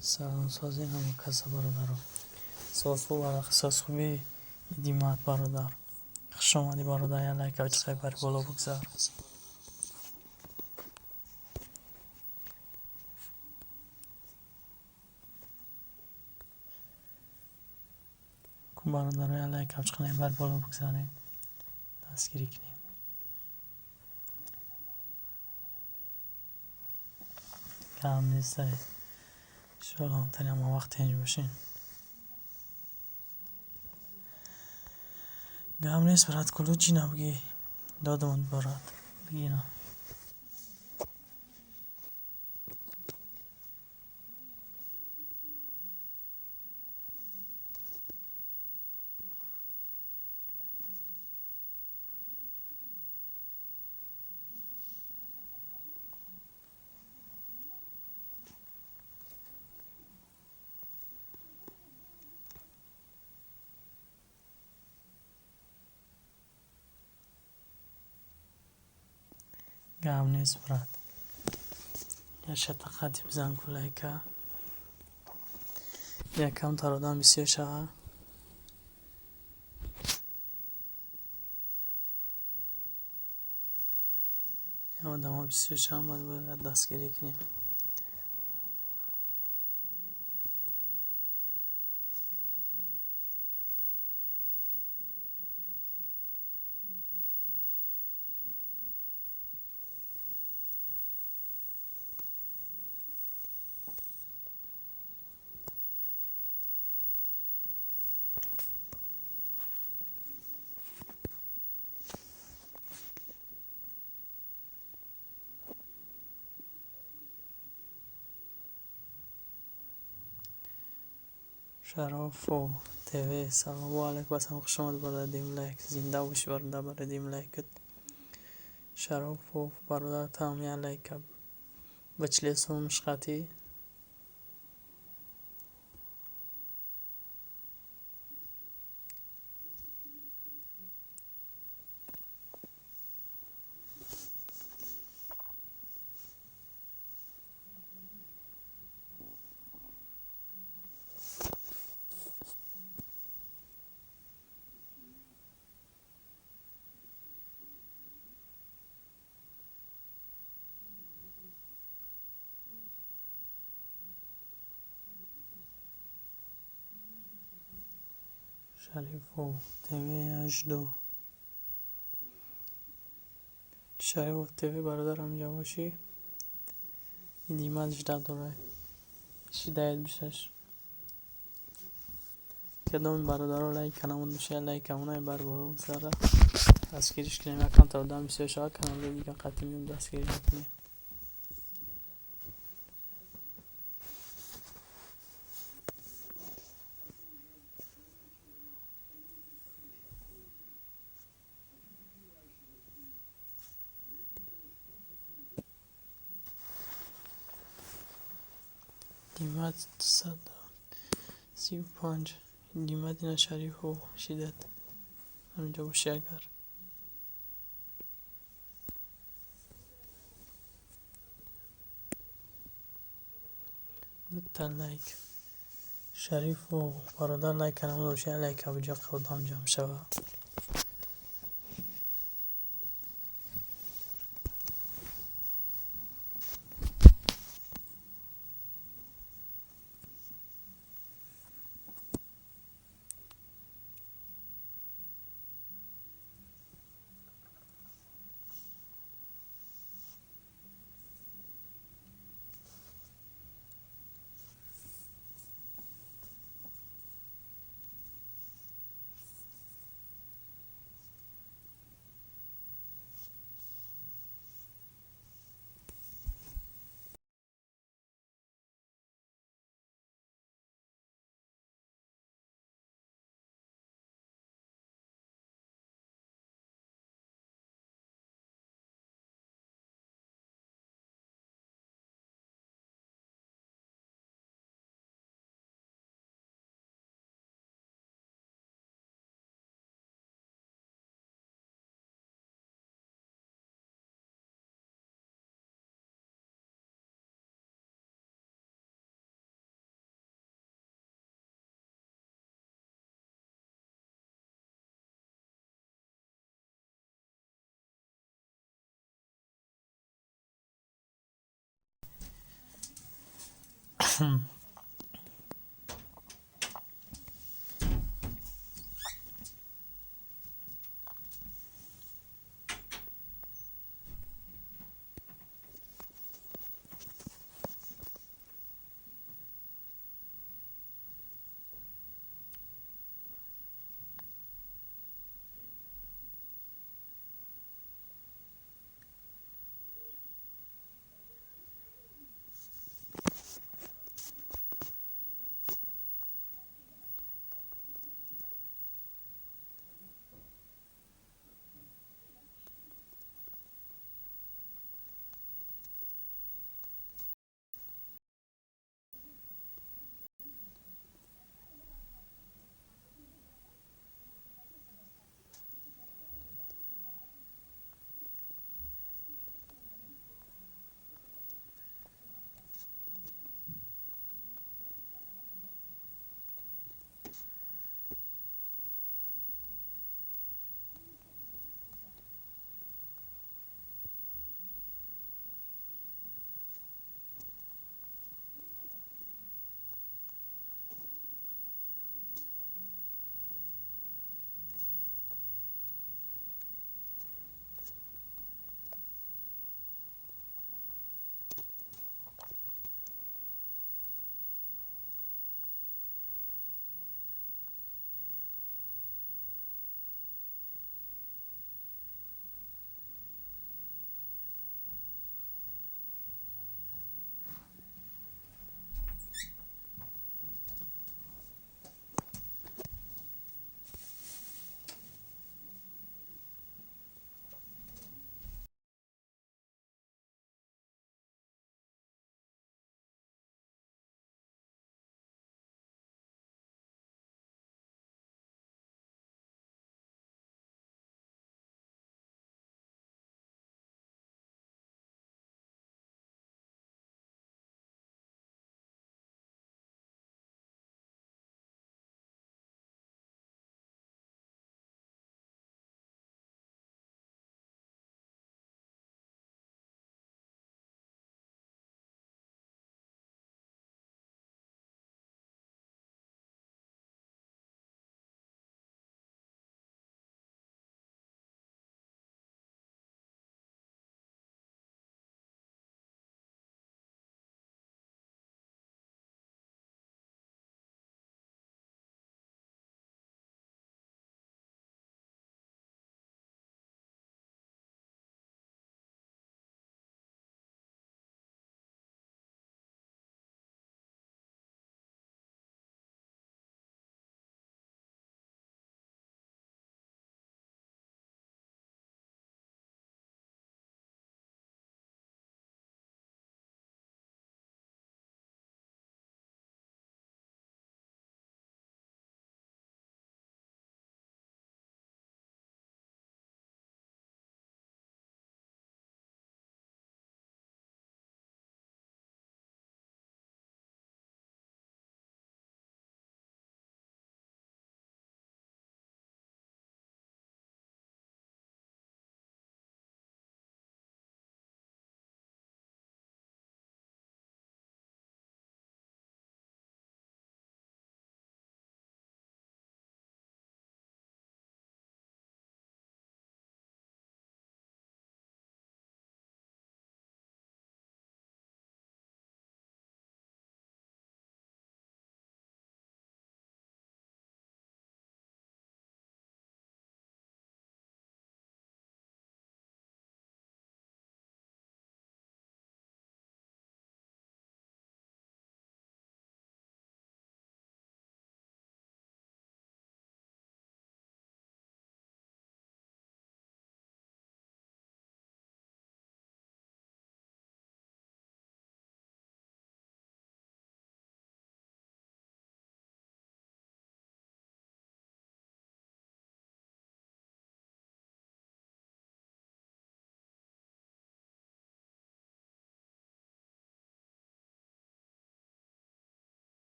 Салом, созин ҳама каса, бародаро. Соз хуб, соз хуби, Димат бародар. Хуш омадӣ, бародар, як лайк чиқай бари боло бигзар. Ку бародаро, як лайк чиқай бар боло бигзарем. Дастгирӣ кунем. Кам нестай. Иншоалло ҳамтани ҳама вақт тинҷ бошин. Гап нест, брат, кулу чӣ набигӣ? Додам, брат. Бигина. Гап нест, брат. Я шата қати бизан ку лайка. Якам одам бисёр шава. Я одамо бисёр шава, бояд дастгирӣ кунем. Шарофов ТВ, салому алайкум, бас хуш омадӣ, бародар, дим лайк. Зинда бошӣ, бародар, барои дим лайкат. Шарофов бародар, там як лайка. Ба члесум мушқатӣ. Шарифов ТВ 82. Шарифов ТВ бародар, ҳаминҷа бошӣ. Димат жда дорад. Шидаят бишаш. Кадоми бародаро лайк канамон боша, лайк камонай бар боло бигзара. Дастгириш кунем, якам та одам бисёр шава, каналҳои дига қатъи меом дастгирӣ мекунем. Димат 135. Димат ина Шарифов шидат. Ҳаминҷа бошӣ агар. Дута лайк. Шарифов бародар, лайк канамон боша, лайк абҷа одам ҷамъ шава.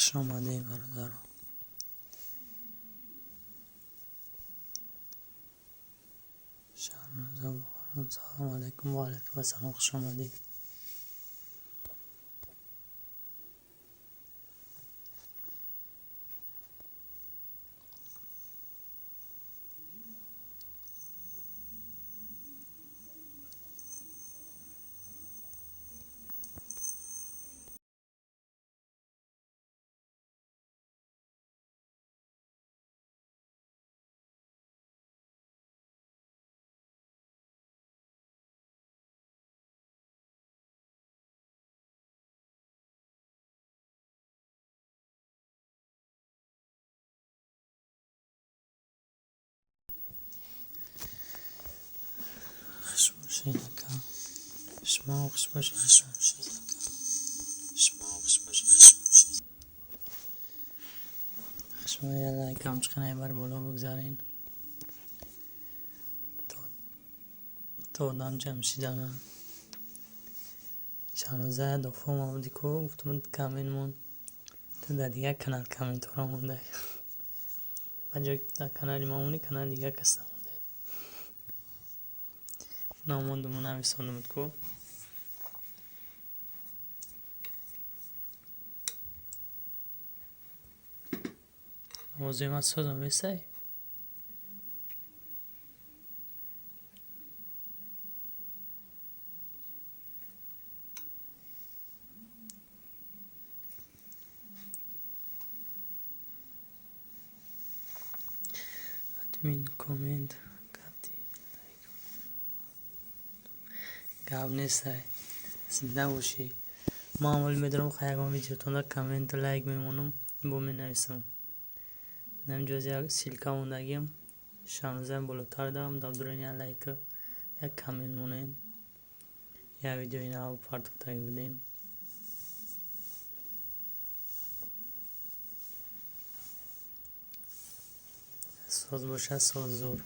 Хуш омадед, бародаро. Шаҳноза, салому алайкум. Ва алайкум ассалом, хуш омадед. Хуш бошед, ака. Шумо хуш бошед, хуш бошед, ака. Шумо хуш бошед, хуш бошед. Шумо я лайкам чиқанай бар боло бигзарен. То одам ҷамъ шидана. Шаҳноза дофо мабуди ку, гуфтум коммент мон. Ту дар дигар канал комментҳоро мондай. Ба ҷои дар канали ма монӣ, канали дигар каса мондай. Намондуму нависондумуд ку. Овози ман созам месай? Админ коммент кати лайк гап нестай. Зинда бошӣ. Ман аввал медорам ха ягон видеотонда комменту лайк мемонам, бо менависам. Намҷоз як ссылка мондагиам. Шаҳнозаам болотар дам, дабдурен як лайка, як коммент монед. Як видеои нав партофтагӣ будем. Соз бошад, соз зур.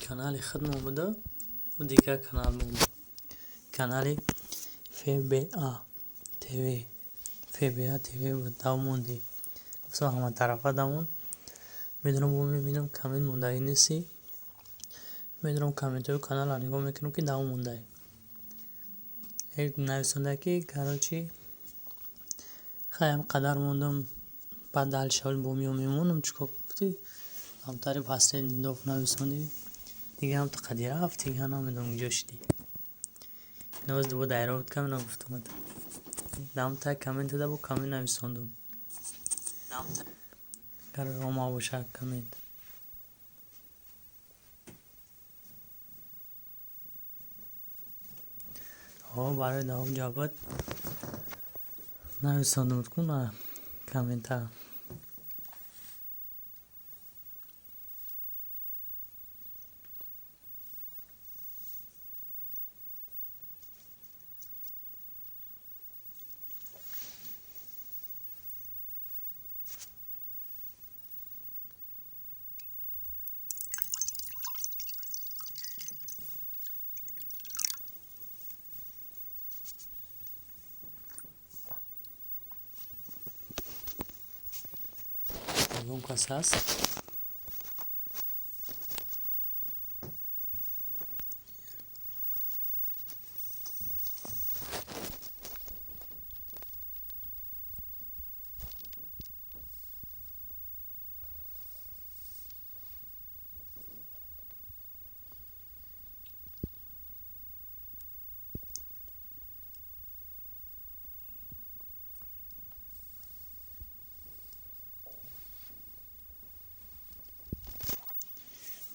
Канали худмон буда, ӯ дигар канал буд. Канали ФБА ТВ. ФБА ТВ буд, дав монди. Гуфтам ҳама тарафа давон. Медонам бо мебинам коммент мондагӣ нестӣ. Медонам комментҳои каналро нигоҳ мекунам ки дав мондай. Нависонда ки короче хай ҳам қадар мондам, баъд дальше бо меом мемонам, чӣ кор гуфтӣ? Ҳамтари последний доф нависондӣ. Дига ҳам ту қади рафт, дига намедонам куҷо шидӣ. Иноз бо дайра буд кам нагуфтумад. Дамта коммент да бо коммент нависондум. Агар ома бошад коммент. О, барои давом ҷавобат нависондум ку на коммента. Ягон кас ҳаст?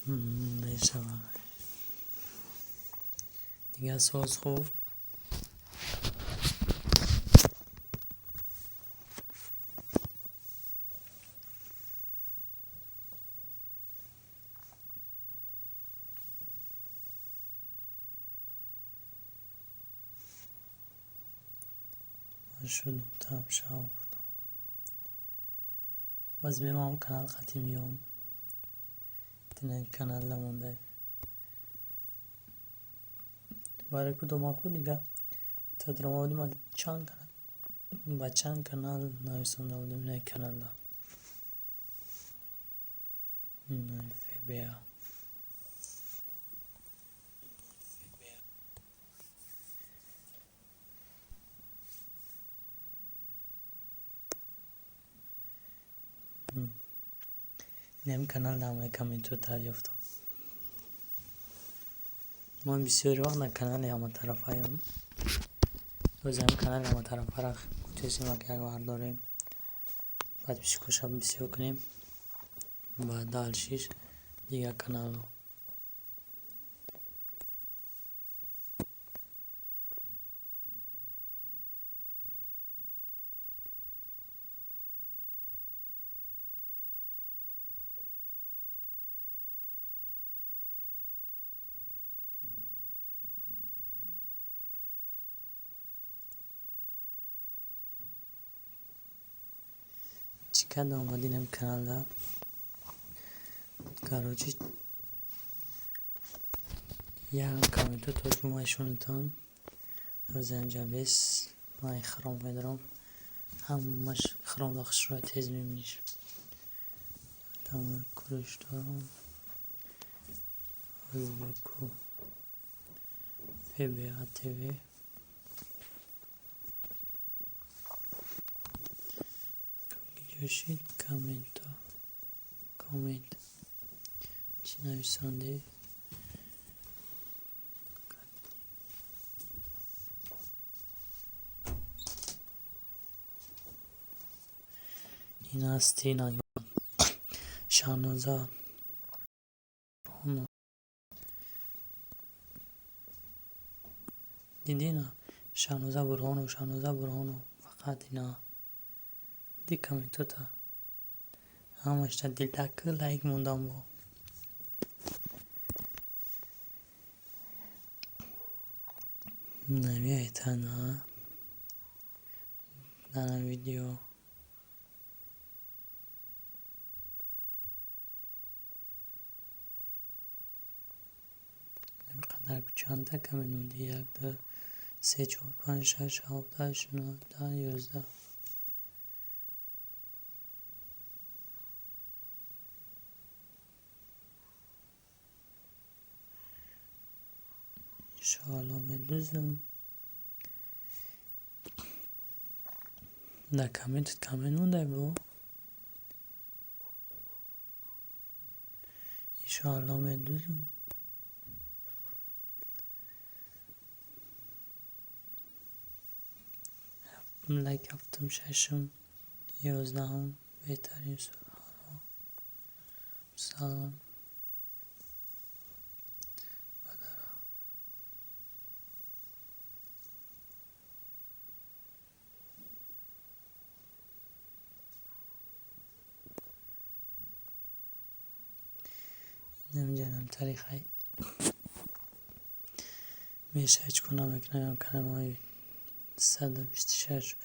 Мешавад. Дигар соз хуб. Шудум там шав гуфтам. Боз бемам канал қатӣ миём. Тина канал намонда. Барои кудомаку дига та даромада будем, аз чанд канал ба чанд канал нависонда будем инаи каналда. ФБА. Инами канал ҳамаи комментҳо дарёфтам. Ман бисёри вақт на канали ҳаматарафаям. Боз ҳамин канали ҳаматарафаро гуфтесем, ак як бардорем. Подписчикоша бисёр кунем. Баъд дальшиш дигар каналҳо. Чӣ карда омадӣ инами каналда? Короче, як комментҳо то бимайшонатон. Ҳозир ҳамҷа бес ман хром медорам. Ҳамаш хром да хушрӯя тез мебиниш. Тамоми куриш дорам. Ӯзбеку ФБА ТВ. Ҷошид комментҳо. Коммент. Чӣ нависондӣ? Ин ҳасти Шаҳноза. Дидӣ ина? Шаҳноза Бурҳонов, Шаҳноза Бурҳонов. Фақат ина. Ди комментҳота. Ҳамашта дилаку лайк мондам бо. Намеайтана. Дана видео. Қадар чандта коммент монди? Як, ду, се, чор, панҷ, шаш, ҳафт, ҳашт, нӯҳ, даҳ, 11. Иншоалло медузам. Дар комментат коммент мондай бо? Иншоалло медузам. Лайк ҳафтум, шашум, 11-ум беҳтарин салом. Намедонам тарихай. Меша ҳеҷ кор намекунам, каналҳои 126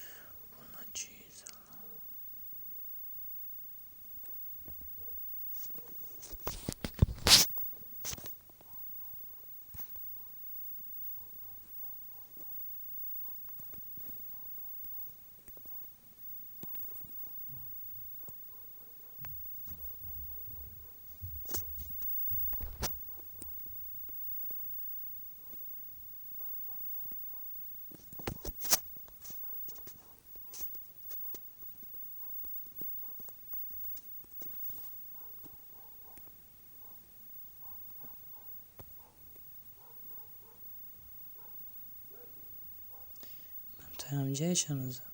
ҳамҷаи Шаҳноза.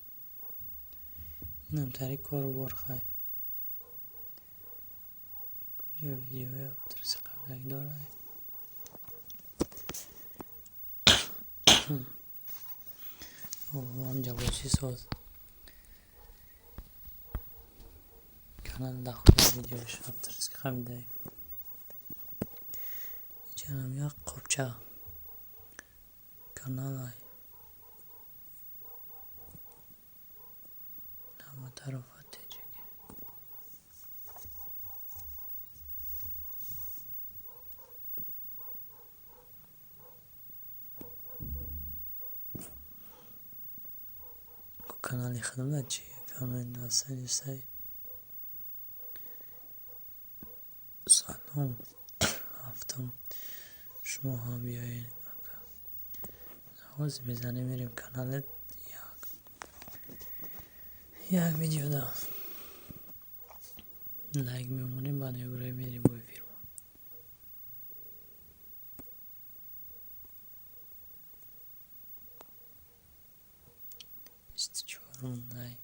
Инам тари кору бор хай. Куҷо видеои авторси қабл. Лайк дорай. Ҳамҷа бошӣ соз. Канал дахоли видеош авторский хабидай. Инҷанам як қопча каналай. Ҳама тарафа теҷик. Канали хидмат чи коммент васа нестай. Салом, ҳафтум шумо ҳам биёед ака. Ҳозир мезанем, мерем каналет, як видеода лайк мемонем, баъд мебуроем, мерем бо эфирмо. 24-ум лайк.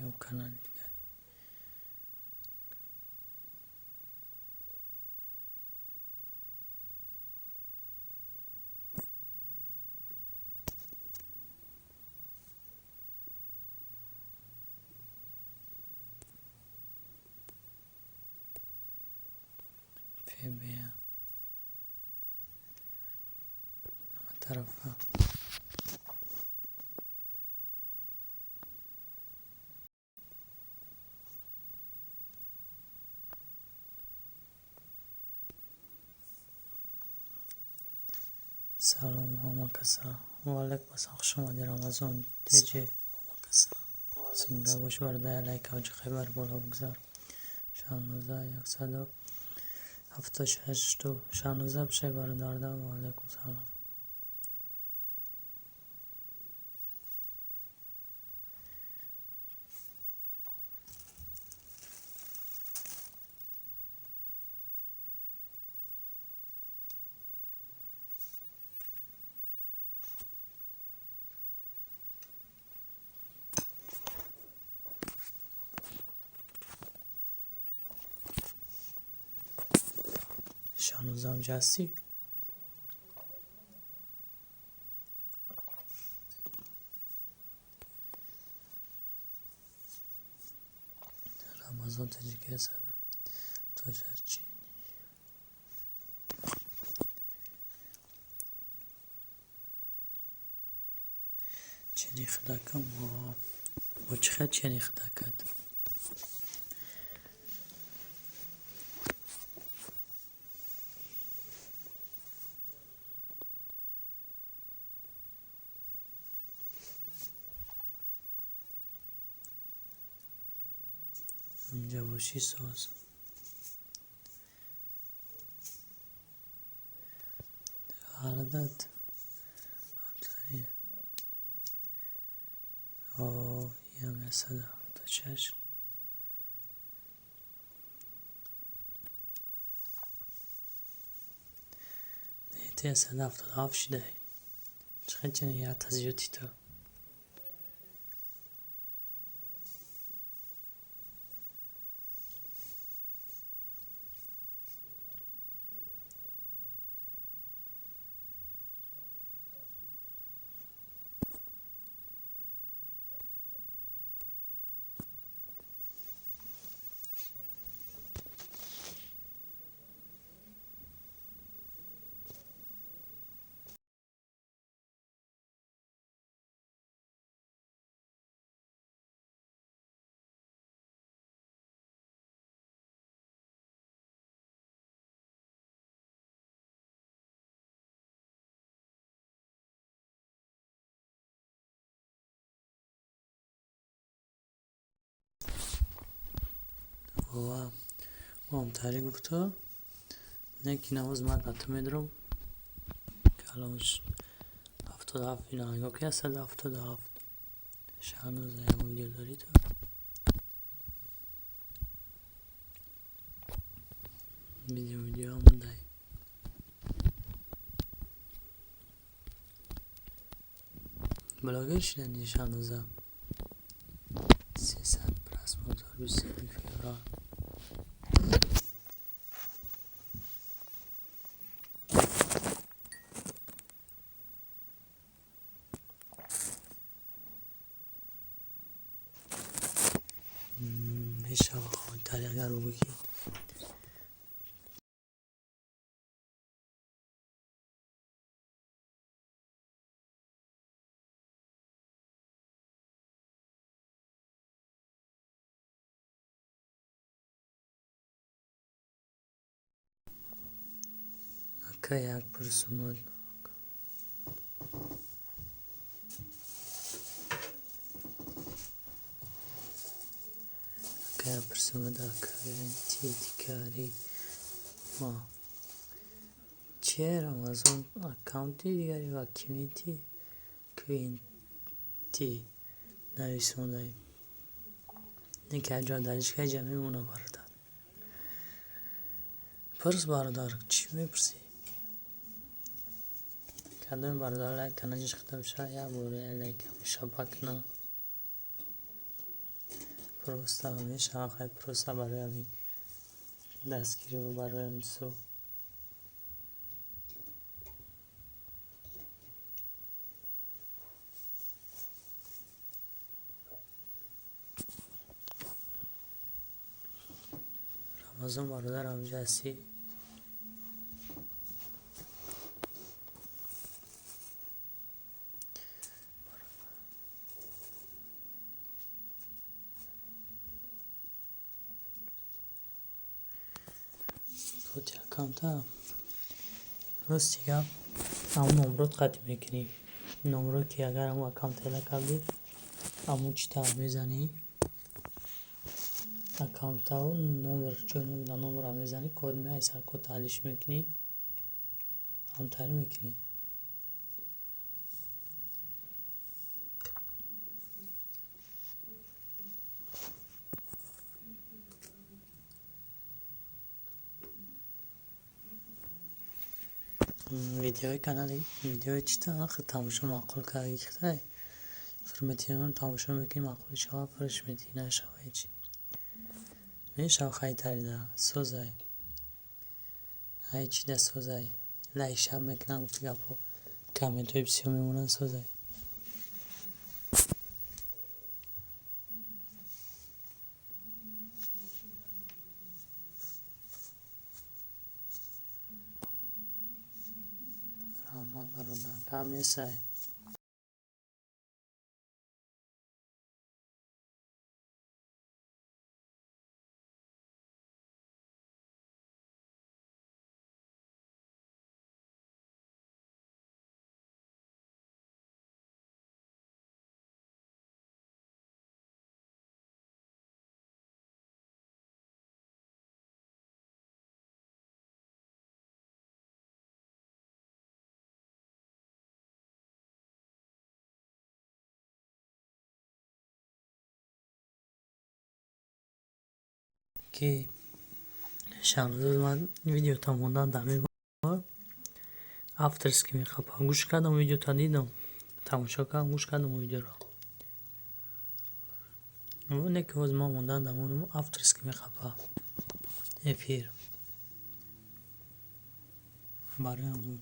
Ё канали дигаре. ФБА. Ҳама тарафа. Салом ҳама каса. Ва алайкум ассалом. Хуш омадӣ, Рамазон теҷе. Зинда бош, бародар, лайк авҷи хабар боло бигзар. Шаҳноза 176 ту. Шаҳноза бишай, бародарда. Ва алайкум салом. Шаҳноза ҳамҷа ҳастӣ? Рамазон таҷики 176 чи? Чени худакам бо чӣ хел чени худакат? Ҳамҷа бошӣ соз. Ғаладат. Ҳамсари. О, ям 176. Не, ту 177 шидай. Чӣ хел чени якта зиёдӣ ту? Ва ҳамтари гуфту, не ки навоз ман ба ту медурам. Калонш 77 ина нигоҳ ки 177. Шаҳноза, як видео дорӣ ту? Видео ҳамондай. Блогер шидани, Шаҳноза. 300 просмотр 21 феврал. Ака, як пурсумад. Ака, як пурсумад, аккаунти дигари ма че? Рамазон, аккаунти дигари ва квинти квинти нависондаи. Не ки ҷо далишка ҷа мемонам, бародар. Пурс, бародар, чӣ мепурсӣ? Кадоми бародар лайк канаҷиш хита боша, як бор лайк шапа куна. Просто мешава, хай, просто барои ҳамин дастгириву барои ҳамин чизо. Рамазон бародар, ҳаминҷа ҳастӣ? Коди аккаунта, рости гап, ҳамун номрот қатъ мекунӣ. Номро ки агар ҳамун аккаунт эла кардӣ, ҳамун чита мезанӣ, аккаунтаву номер, ҷои номерро мезанӣ, код меояд, сар код таҳлиш мекунӣ, ҳамтари мекунӣ. Видеои канали, видеои чита тамошо маъқул карди, хитай фирметиён тамошо мекунӣ, маъқул шава, фирш метӣ, нашава ҳечи. Мешава, хай, тарида созай. Ҳай, чида созай. Лайк шаб мекунам, гуфти гапҳо, комментҳои бисёр мемонанд, созай. Раҳмат, бародар, гап нестай. Ки Шаҳрзод, ман видеота мондан дар мебор, авторский мехапам. Гӯш кардам видеота, дидам, тамошо кардам, гӯш кардам видеоро. Не ки ҳоз ман мондан дар монам, авторский мехапа эфир. Барои ҳамун.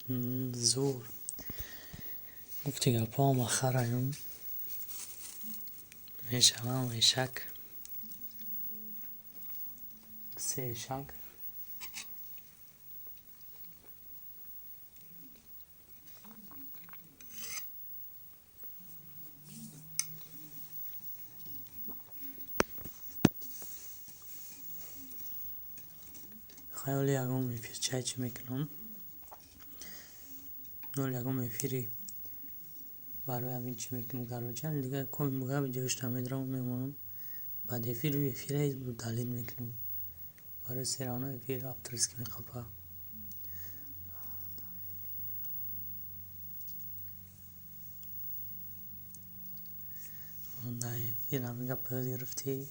Зур. Гуфти гапҳо махараем. Мешавам эшак. Се эшак. Хаёли ягон эфир чай чӣ мекунам? Нол ягон эфири барои ҳамин чӣ мекунам, короче, дигар гапи ҷоишта медарам, мемонам. Баъд эфиру эфира удалить мекунам. Барои всё равно эфир авторский меқапа. Дар эфир ҳамин гапро ёд гирифтӣ.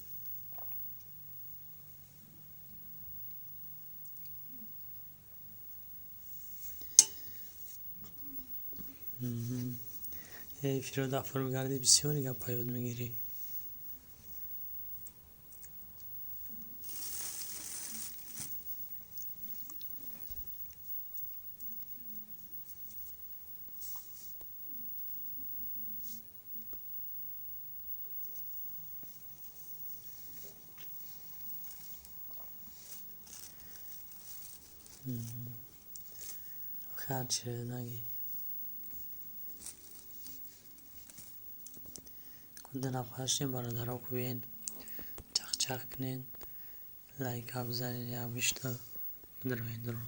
Эфирро дафъ бигардӣ, бисёре гапҳо ёд мегирӣ. Ҳарчиро нагӣ. Ду нафар шудем, бародаро, кӯен чахчах кунен, лайка бизанед, як бишта бидроед дурон.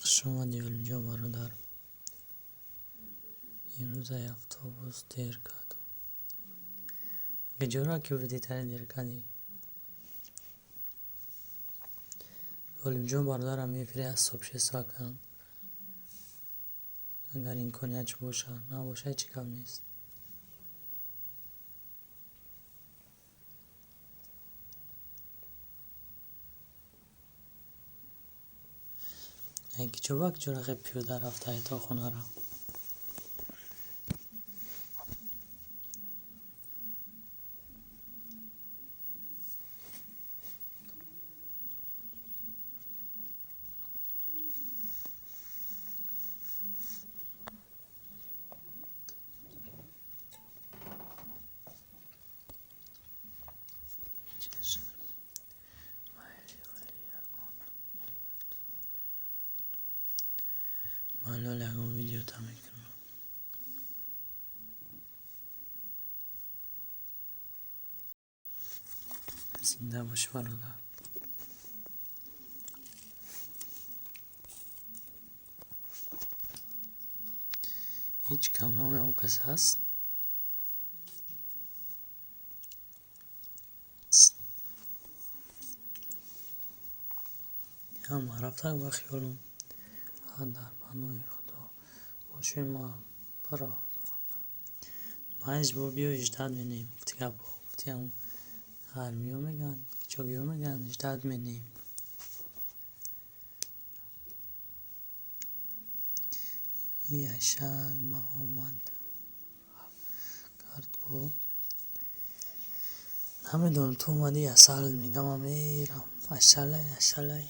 Хуш омадӣ, Олимҷон бародар. Имрӯз ай автобус дер кардум. Куҷоро ки будӣ, тари дер кардӣ? Олимҷон бародар, ҳамин эфири аз сообщество кун. Агар имкониятш боша, набоша, ҳеҷ гап нест. Киҷо ба киҷо рақиб пиёда рафта то хонаро? Малол, ягон видеота мекунам. Зинда бош, бародар. Ҳеҷ кам номи он кас ҳаст? Ҳама рафтак ба хиёлам. Дар паноҳи Худо бошед, ман бирафтам. Майз бо биё, ждать менем. Гуфти гапҳо, гуфти ҳамун армиё мегӯянд, кичогиҳо мегӯянд, ждать менем. Иаша ма омад кард ку. Намедонам, ту омадӣ, асал мегам, ман мерам. Ашалай, ашалай.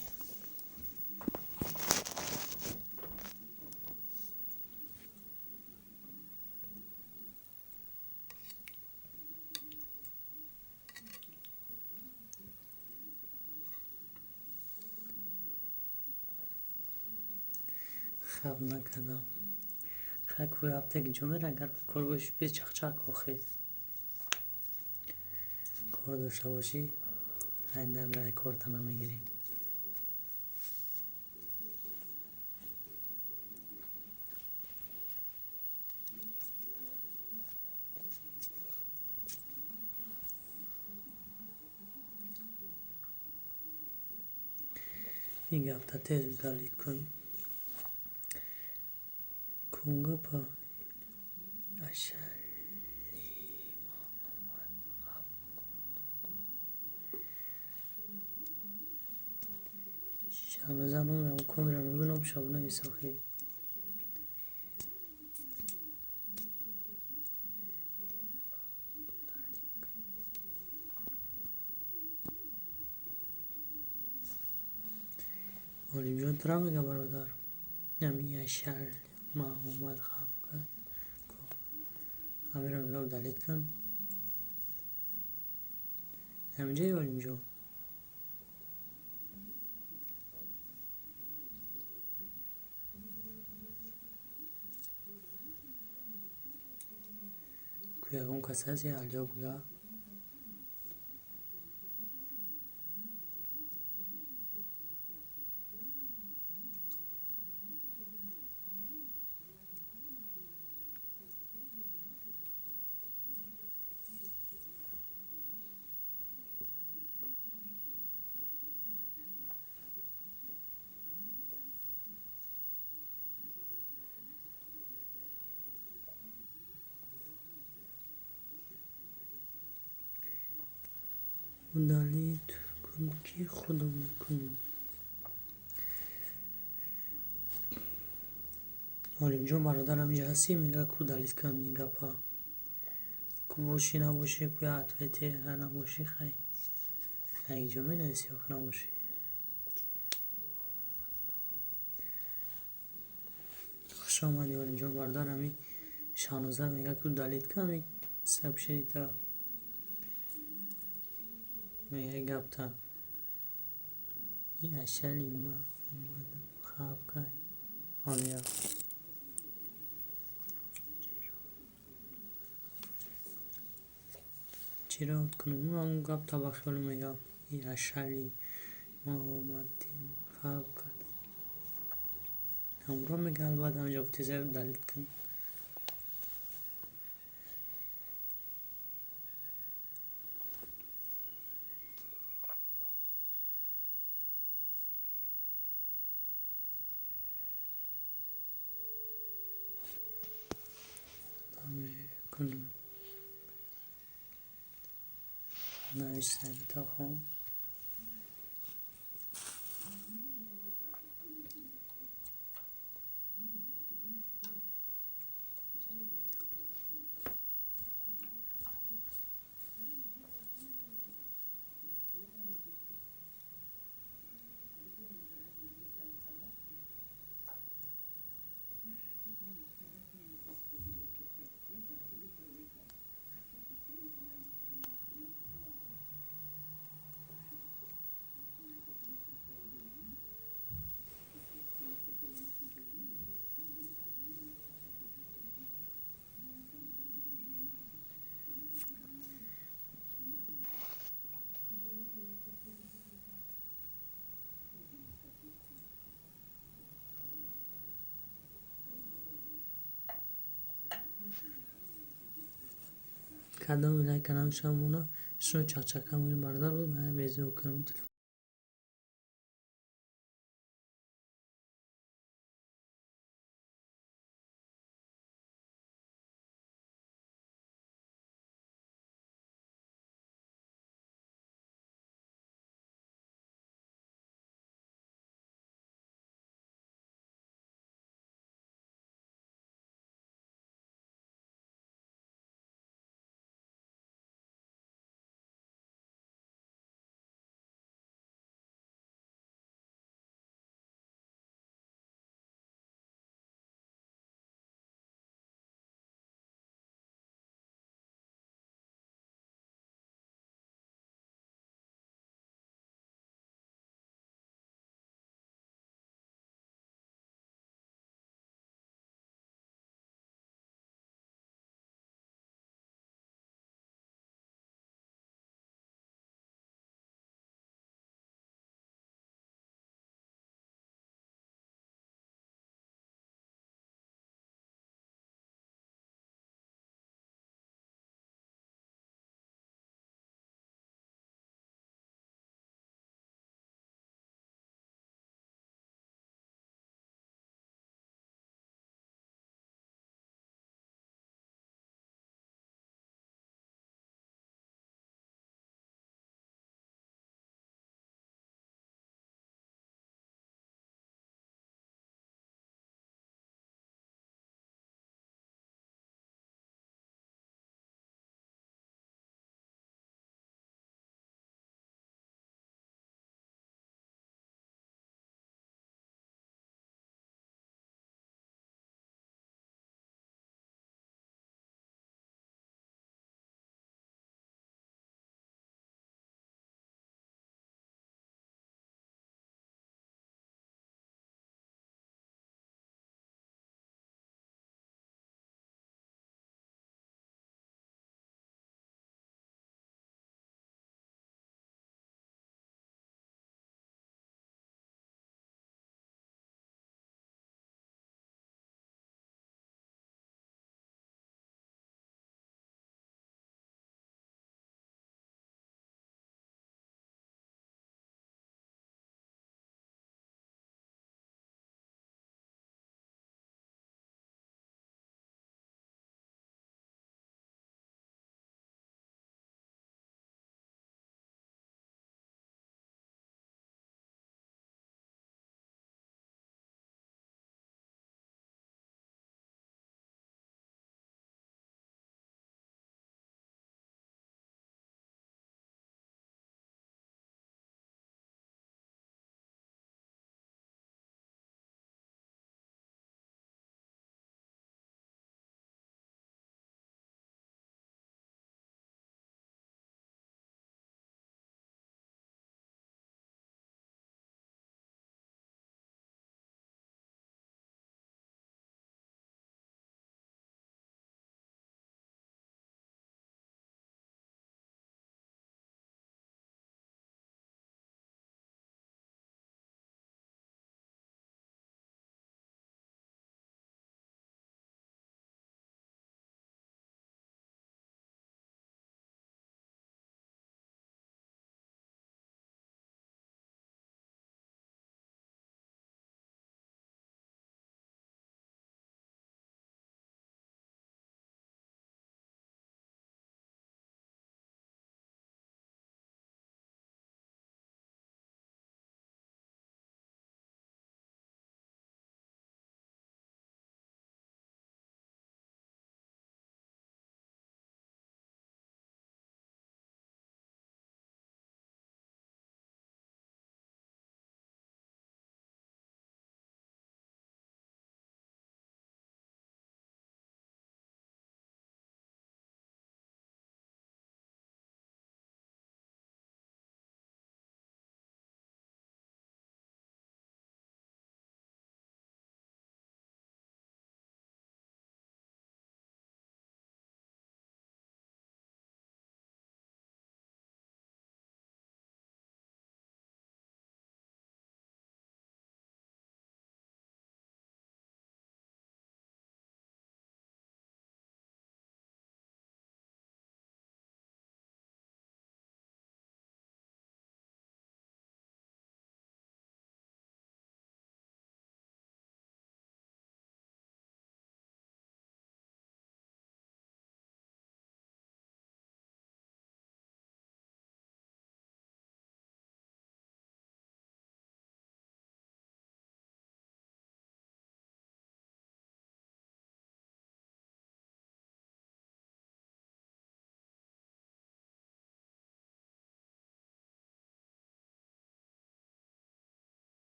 Хаб накардам. Хай, ку ҳафта ҷо мера, агар кор бошӣ, бе чахчах охи. Кор дошта бошӣ, ай намера, корта намегирем. Ин гапта тез удалить кун. Кун гапа ашали ма омад хаб. Шаҳноза номи камера мебинам, шабнавис охи. Олимҷон тура мега, бародар. Ами ашал ма омад хаб кард. Амира мега, удалить кун. Ҳаминҷаи Олимҷон. Ку ягон кас ҳаст, я алё бига. Удалить кун, ки худо мекунем. Олимҷон, бародар, ҳаминҷа ҳастӣ? Мега, ку удалить кун ин гапа. Ку бошӣ, набошӣ, ку я ответе, агар набошӣ, хай. Якҷо менависӣ, охи набошӣ. Хуш омадӣ, Олимҷон бародар, ҳами Шаҳноза мега, ки удалить кун ҳами сообщениета. Мега гапта. И ашали ма омадам хаб кай. Ҳозир. Чиро кунам? Ҳамон гапта ба хиёлам мега. И ашали ма омадем хаб кард. Ҳамро мега, албатта, ҳаминҷо гуфтиса, удалить кун. Кунам. Нависаги хон. Кадом лайка намешавам, шумо чақчака мегӯед, бародар, ман безор кунам телефон.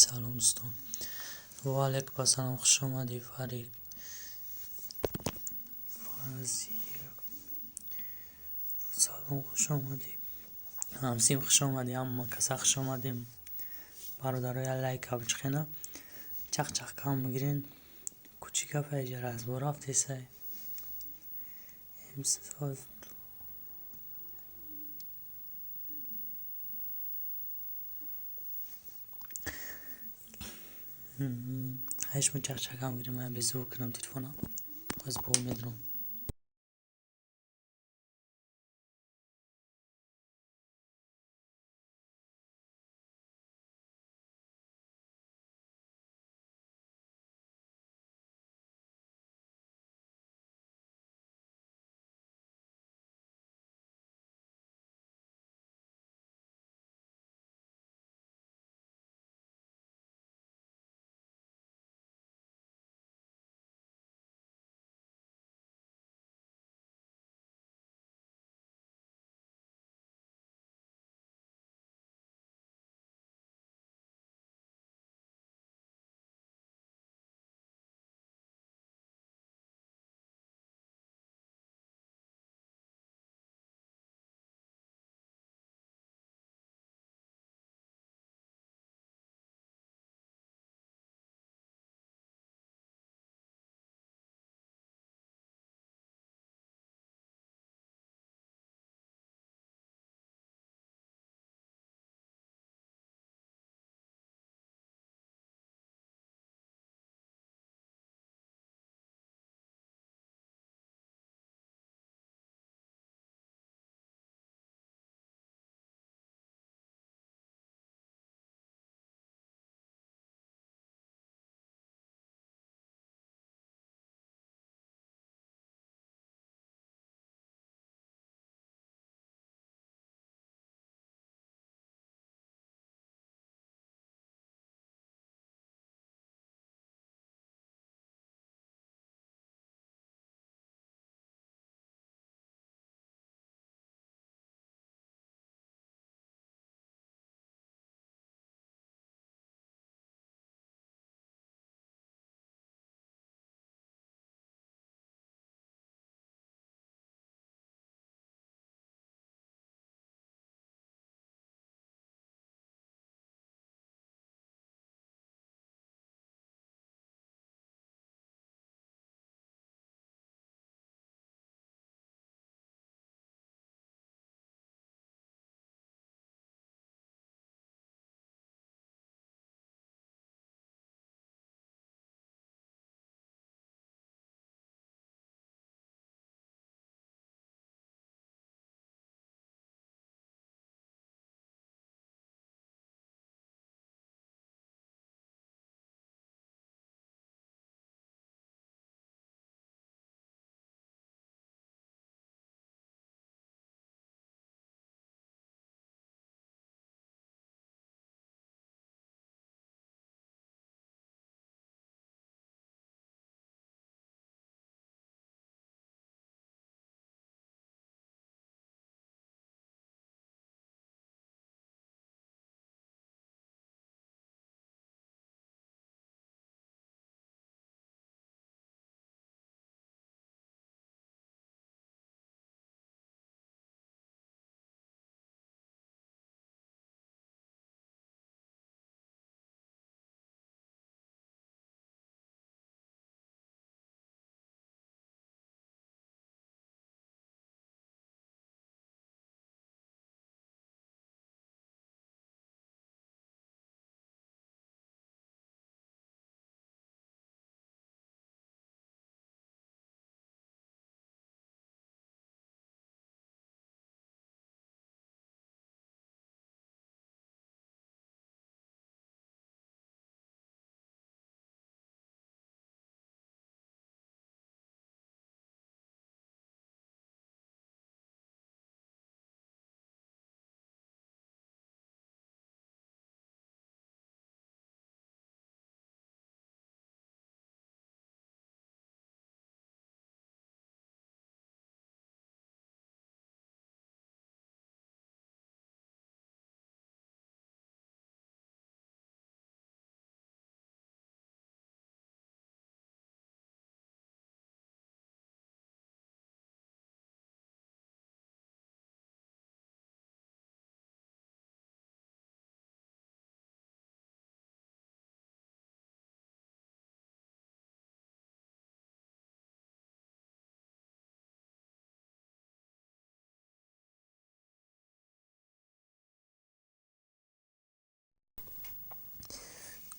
Салом, дӯстон. Ва алайкум ассалом, хуш омадӣ, Фарид. Салом, хуш омадӣ. Ҳамсим, хуш омадӣ, ҳама каса хуш омадем. Бародароя, лайка бичихена. Чақ-чақ кам бигирен. Кучи гапа иҷа разбор рафтесай. Ҳай, шумо чақ-чақ кам бигирем, ман беззвук кунам телефона. Боз бо медурам.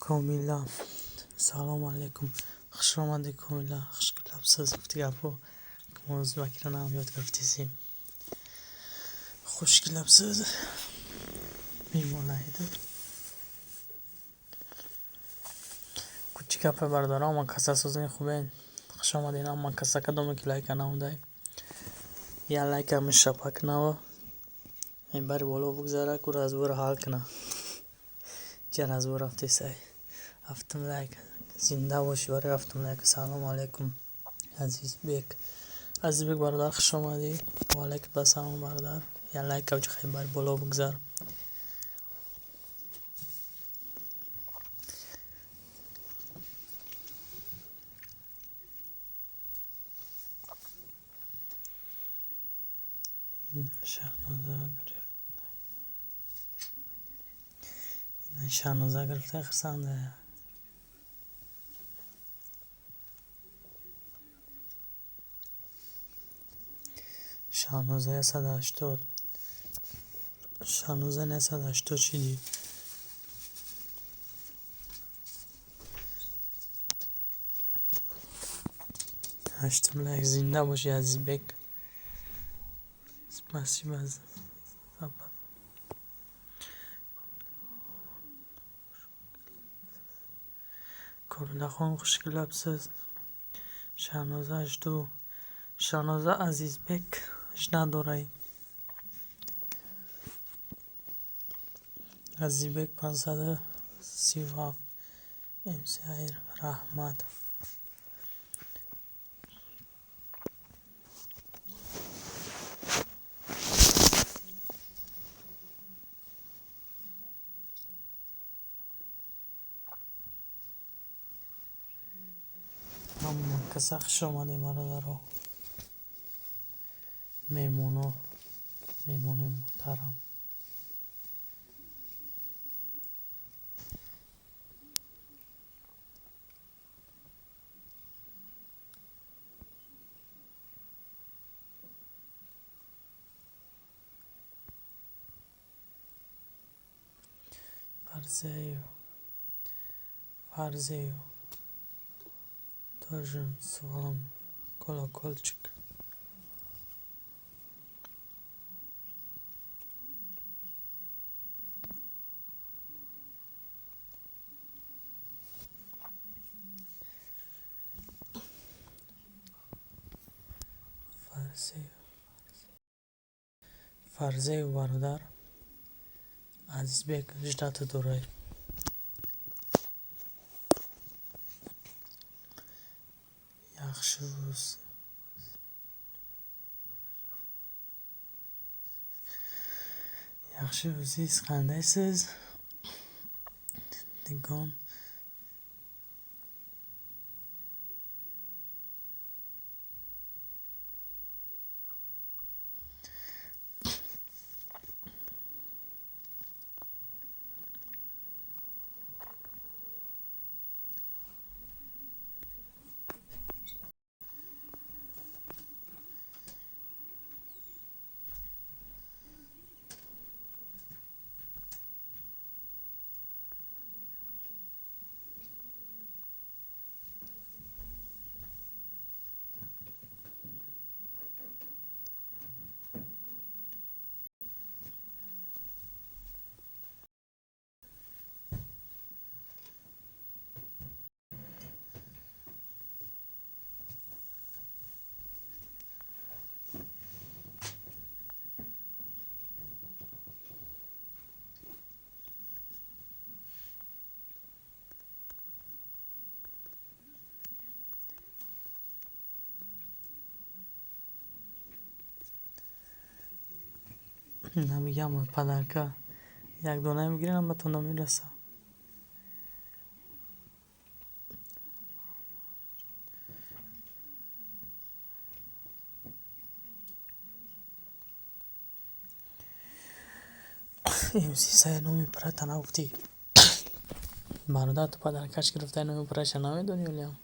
Комила, салому алейкум, хуш омадӣ, Комила, хуш келабсиз. Гуфти гапҳо мо ӯзбакиро нам ёд гирифтесем. Хуш келабсиз, меҳмонлар. Чӣ гапе, бародарон, ҳама каса созен, хубен? Хуш омадед ҳама каса. Кадоме ки лайка намудай, як лайка мешапа кунава, бари боло бигзара, ку разбора ҳал куна. Ча разбор рафтесай? Ҳафтум лайк, зинда бошӣ барои ҳафтум лайк. Салому алейкум, Азизбек. Азизбек бародар, хуш омадӣ. Ва алайкум ассалом, бародар. Як лайка чихай, бари боло бигзар. Шаҳноза гирифт, Шаҳноза гирифта, хурсанда. Шаҳноза 180, Шаҳноза 180 шидӣ. Ҳаштум лайк, зинда бошӣ, Азизбек. Спасибо за. Комилахон, хуш келабсиз. Шаҳноза, жду. Шаҳноза, Азизбек ждать дорай. Азизбек 537. Мсайр, раҳмат. Ҳама каса хуш омадем, бародаро, меҳмоно, меҳмонои муҳтарам. Фарзеев, Фарзеев, тоже с вам колокольчик. Фарзеев, Фарзеев бародар, Азизбек ждать дорай. Yaxshi, yaxshi, o'zingiz qandaysiz? Digon. Намегам, подарка як дона мегирам, ҳаматон намераса. Мс номи пурата нагуфтӣ, бародар. Ту подаркаш гирифтай, номи пураша намедонӣ олиам.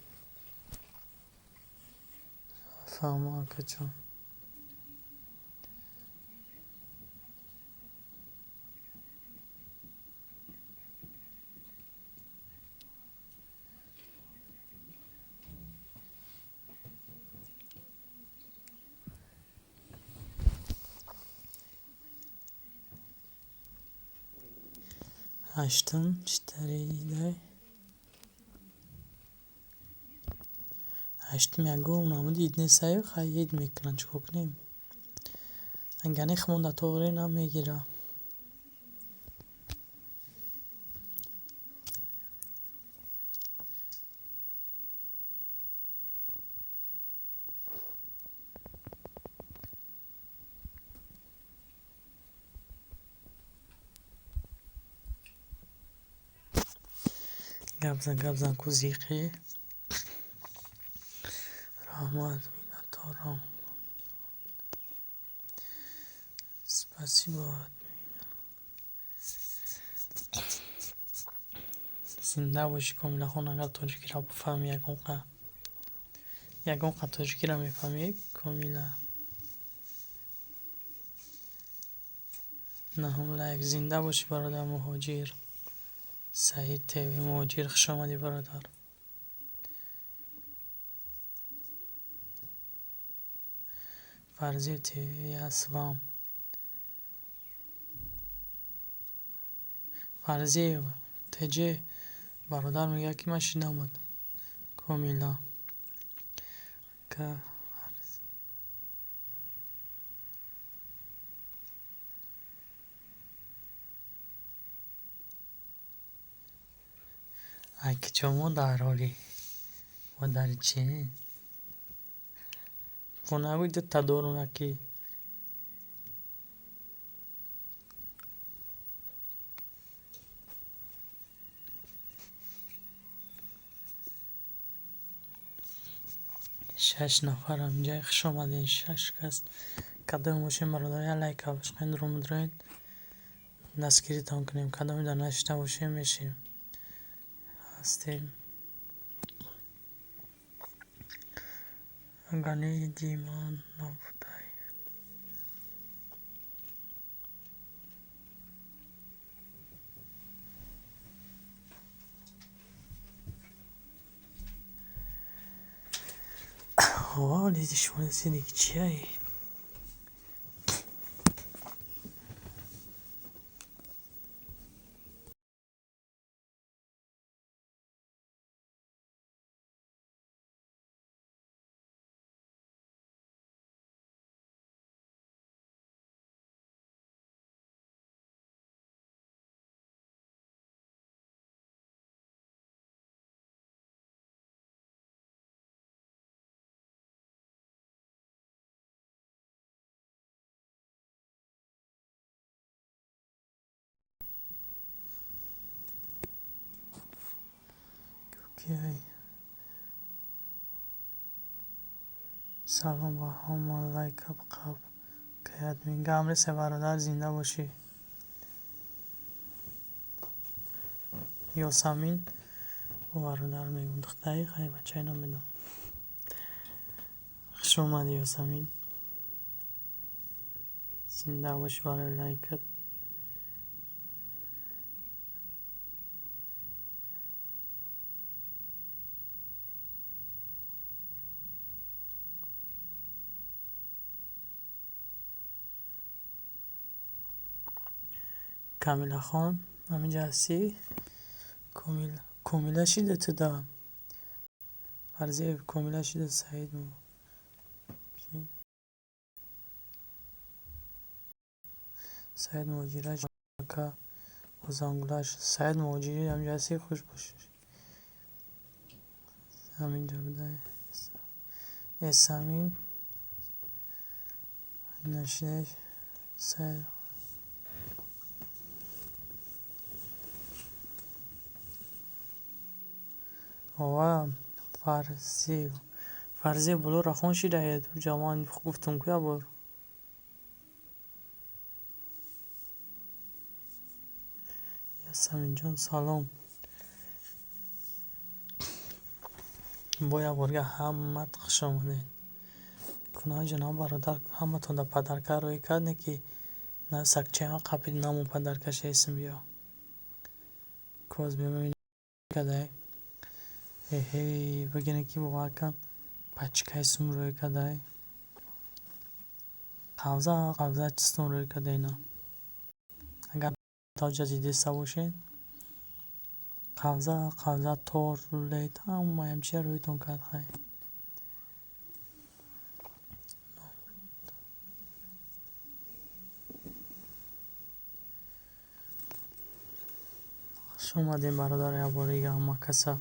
Фаҳмо, акаҷон. Ҳаштум читаридай? Ҳаштум ягон намуди ид нестаю, хай, ид мекунанд, чӣ кор кунем? Агар химон дар тоғрӣ намегира. Гап зан, гап зан, ку зиқӣ. Раҳмат, миннатдорам. Спасибо. Зинда бошӣ, Комилахон, агар тоҷикиро бифаҳмӣ ягон қа. Ягон қа тоҷикиро мефаҳмӣ, Комила? Наҳум лайк. Зинда бошӣ, бародар Муҳоҷир. Саид ТВ Муҳоҷир, хуш омадӣ, бародар. Фарзиев ТВ, я с вам. Фарзиев Тҷ бародар мегӯяд, ки ман шинамад. Комила. Ка Фарзиев. Ай куҷо мо дар ҳоли? Мо дар чи? Бо нагӯй дута дорум яки. Шаш нафар ҳаминҷа, хуш омадед, шаш кас. Кадоме бошем, бародар, як лайк бишқен, румудроед, дастгиритон кунем. Кадоме дар нашида бошем, мешем. Ҳастем. Агар иди ман набудай. Ова, иди шумо диги чияй? Кияй? Салом ба ҳама, лайка қаб каят мегам ресе, бародар, зинда бошӣ. Ёсамин бародар мегӯм, духтари хай, бачаи намедонам. Хуш омадӣ, Ёсамин. Зинда бошӣ барои лайкат. Камилахон, ҳаминҷа ҳастӣ? Комила шида туда? Фарзиев Комила шида Саид. Саид Муҳоҷираш ака бо зангулаш. Саид Муҳоҷирӣ, ҳаминҷа ҳастӣ? Хуш бошӣ. Ҳаминҷа будай. Эсамин нашида Саид. Ова, Фарзиев. Фарзиев болоро хон шидаед. Ҷа ман гуфтум ку як бор. Ясаминҷон, салом. Бо як борга ҳамат хуш омадед. Кунаҳ ҷаноб бародар ҳаматон дар подарка рӯй кард, не ки на сакчаам қапид намон подаркаша эсм биё. Коз бимебинем кадай. Эҳе, бигирем ки бовар кун, пачкаи сум рӯй кадай. Қавза қавза сум рӯй када ина. Агар тоҷа дидеста бошед. Қавза, қавза, торт, рулет, ҳамаям чия рӯйтон кард хай. Хуш омадем, бародар, як бори дига ҳама каса.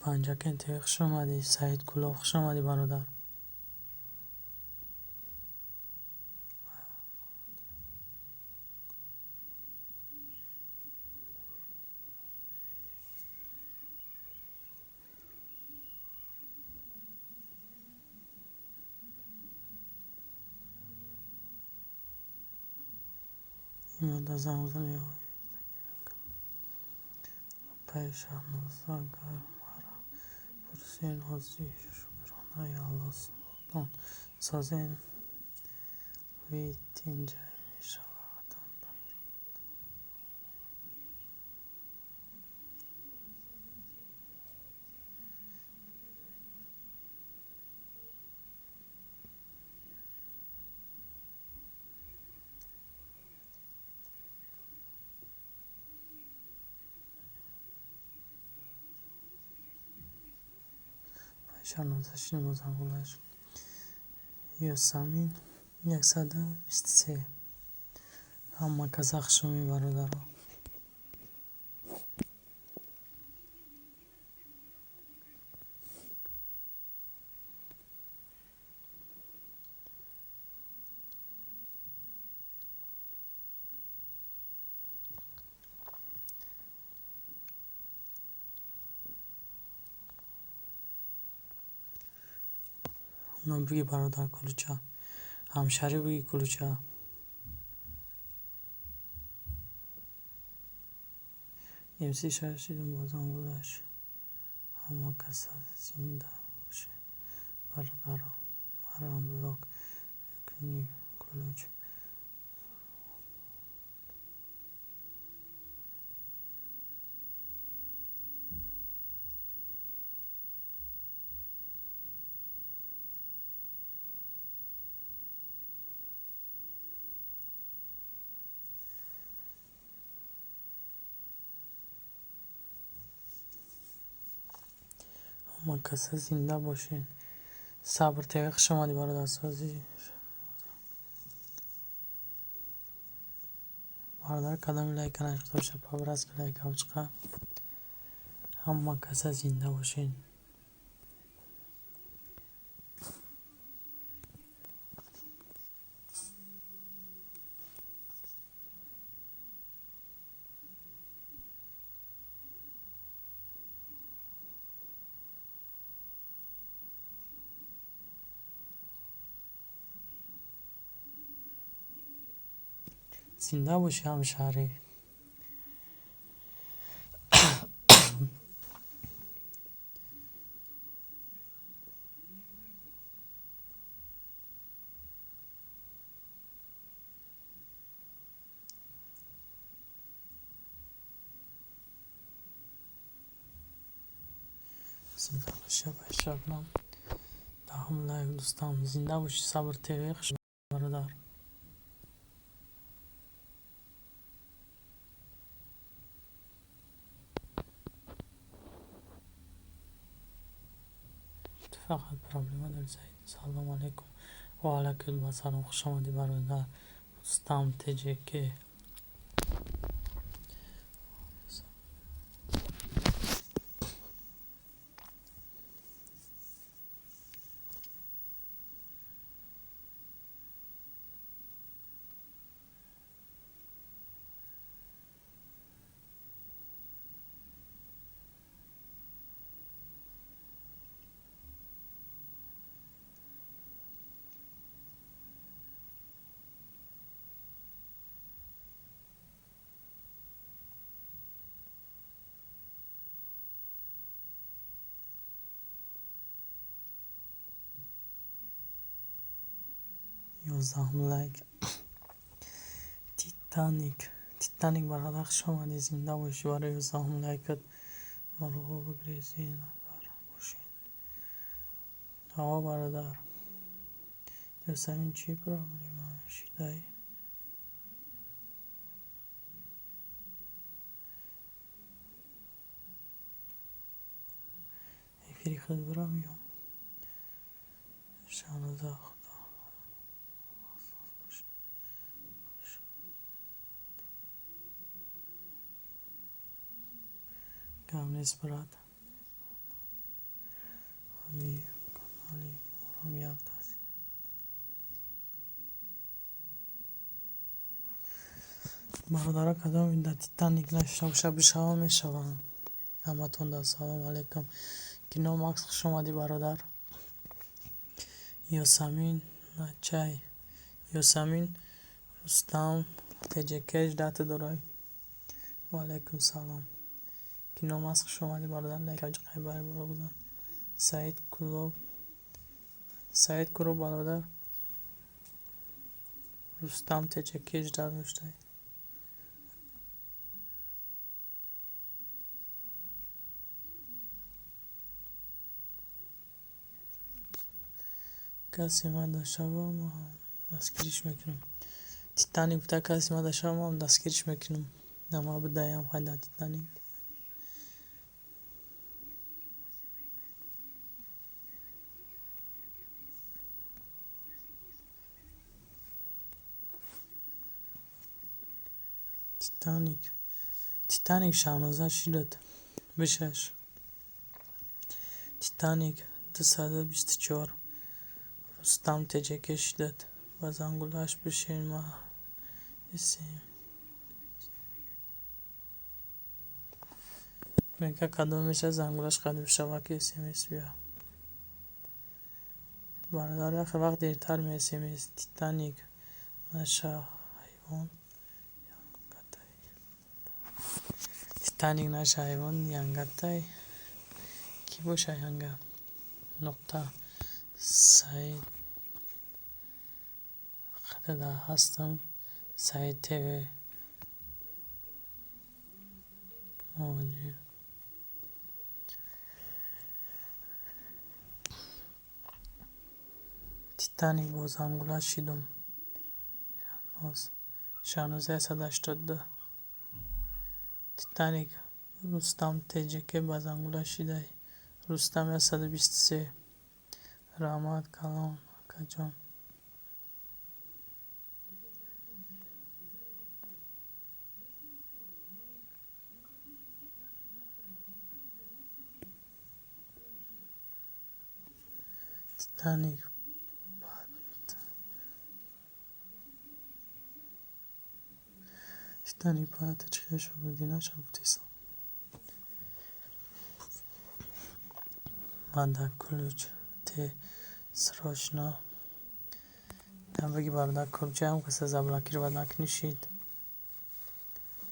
Панҷакент ТВ, хуш омадӣ. Саид Кулов, хуш омадӣ, бародар. Имода занг бизанӣ. Апаи Шаҳноза, агар мара пурсен, ҳозир шукронаи Алло субҳон созен ви тинҷай мешавадам. Шаҳноза, шино зангулаш. Ёсамин 123. Ҳама каса хушомӣ, бародаро. Буги, бародар, кулуча. Ҳамшаҳрӣ, буги кулуча. МС шашидум бо зангулаш. Ҳама каса зинда бошед, бародаро. Марам блок кунӣ, кулуч. Ҳама каса зинда бошед. Сабр ТВ, хуш омадӣ, бародар. Созӣ, бародар, кадоми лайка нашуда бошад, по-братски лайка чиқа. Ҳама каса зинда бошед. Зинда бошӣ, ҳамшаҳрӣ. Зинда бошӣ, апай Шабнам. Даҳум лайк, дӯстам. Зинда бошӣ, Сабр ТВ, хуш, бародар. Ту фақат проблема дорӣ, Саид. Салому алайкум. Ва алайкум ассалом. Хуш омадӣ, бародар. Рустам ТҶК. 11-ум лайк. Титаник. Титаник, бародар, хуш омадӣ, зинда бошӣ барои 11-ум лайкат. Марғо бигрезен агар бошед. Ҳаво, бародар. Ёсамин, чӣ проблема шидай? Эфири худ бира меём. Шаҳноза, Худо гап нест, брат. Ҳами канали морам як даст. Бародара, кадоми дар Титаник нашуда боша, бишава, мешаванд. Ҳаматонда салому алайкум. Кино Макс, хуш омадӣ, бародар. Ёсамин начай. Ёсамин, Рустам ТҶК ждать дорай. Ва алайкум салом. Кино Макс, хуш омадӣ, бародар. Лайк бузан. Саид Кулоб. Саид Кулоб, бародар. Рустам ТҶК ждать доштай. Касе ман дашава, ман дастгириш мекунам. Титаник гуфта, касе ман дашава, ман дастгириш мекунам. Нама бидаям хай дар Титаник. Титаник. Титаник, Шаҳноза шидат. Бишаш. Титаник 224. Рустам ТҶК шидат. Ба зангулаш бишин, ма исем. Мега, кадом меша зангулаш қадим шава, ки смс бия. Бародар, яхе вақт дертар ме смс. Титаник наша ҳайвон. Титаник наша ҳайвон янгатай. Кӣ боша янга? Нуқта. Саид. Хадада ҳастам. Саид ТВ. Муҳоҷир. Титаник бо зангула шидум. Шаҳноз. Шаҳноза 182. Титаник, Рустам ТҶК ба зангула шидай. Рустам 123. Раҳмат калон, акаҷон. Титаник. Титаник паята чӣ хел шогирдӣ наша гуфтесам. Ман дар ключ те срочно. Набаги, бародар, ключаам каса заблокировать накунӣ, шид.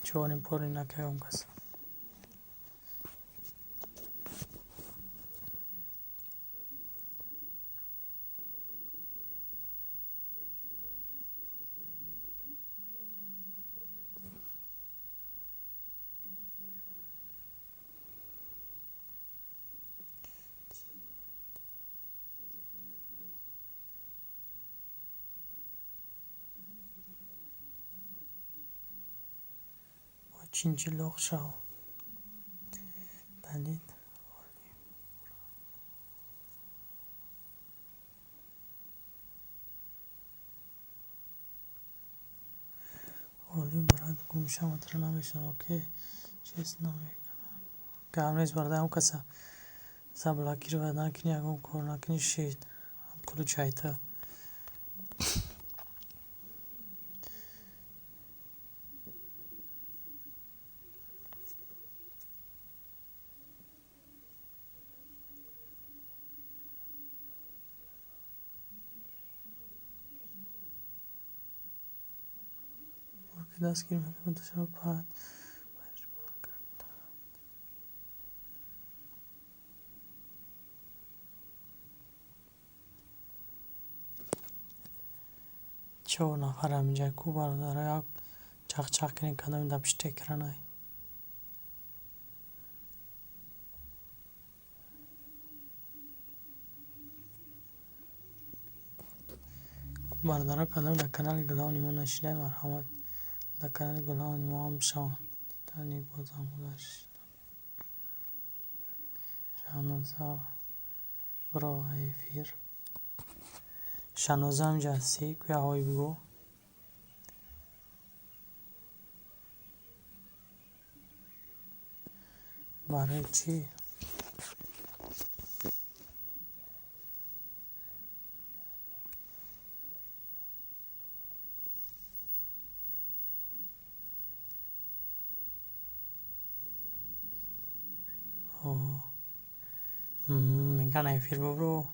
Чорим пори накаём каса. Чинчилоқ шав. Далит. Оли, брат, гумшаматро намешинам, окей? Честно мекунам. Гап нест, бародар, ҳам каса заблокировать накунӣ, ягон кор накунӣ, шид. Ключайта. Дастгир мекунам дашава паат. Чор нафар ҳаминҷа ку, бародаро, як чақчақ кунем, кадоми дар пишти экранай. Бародаро, кадом дар канали главный мо нашидай, марҳамат, дар канали главный мо ҳам бишаванд. Титаник бозам гузашт. Шаҳноза, биро эфир. Шаҳноза, ҳамҷа ҳастӣ? Кӯя ҳой бигӯ. Барои чӣ? Меган, эфир бубро.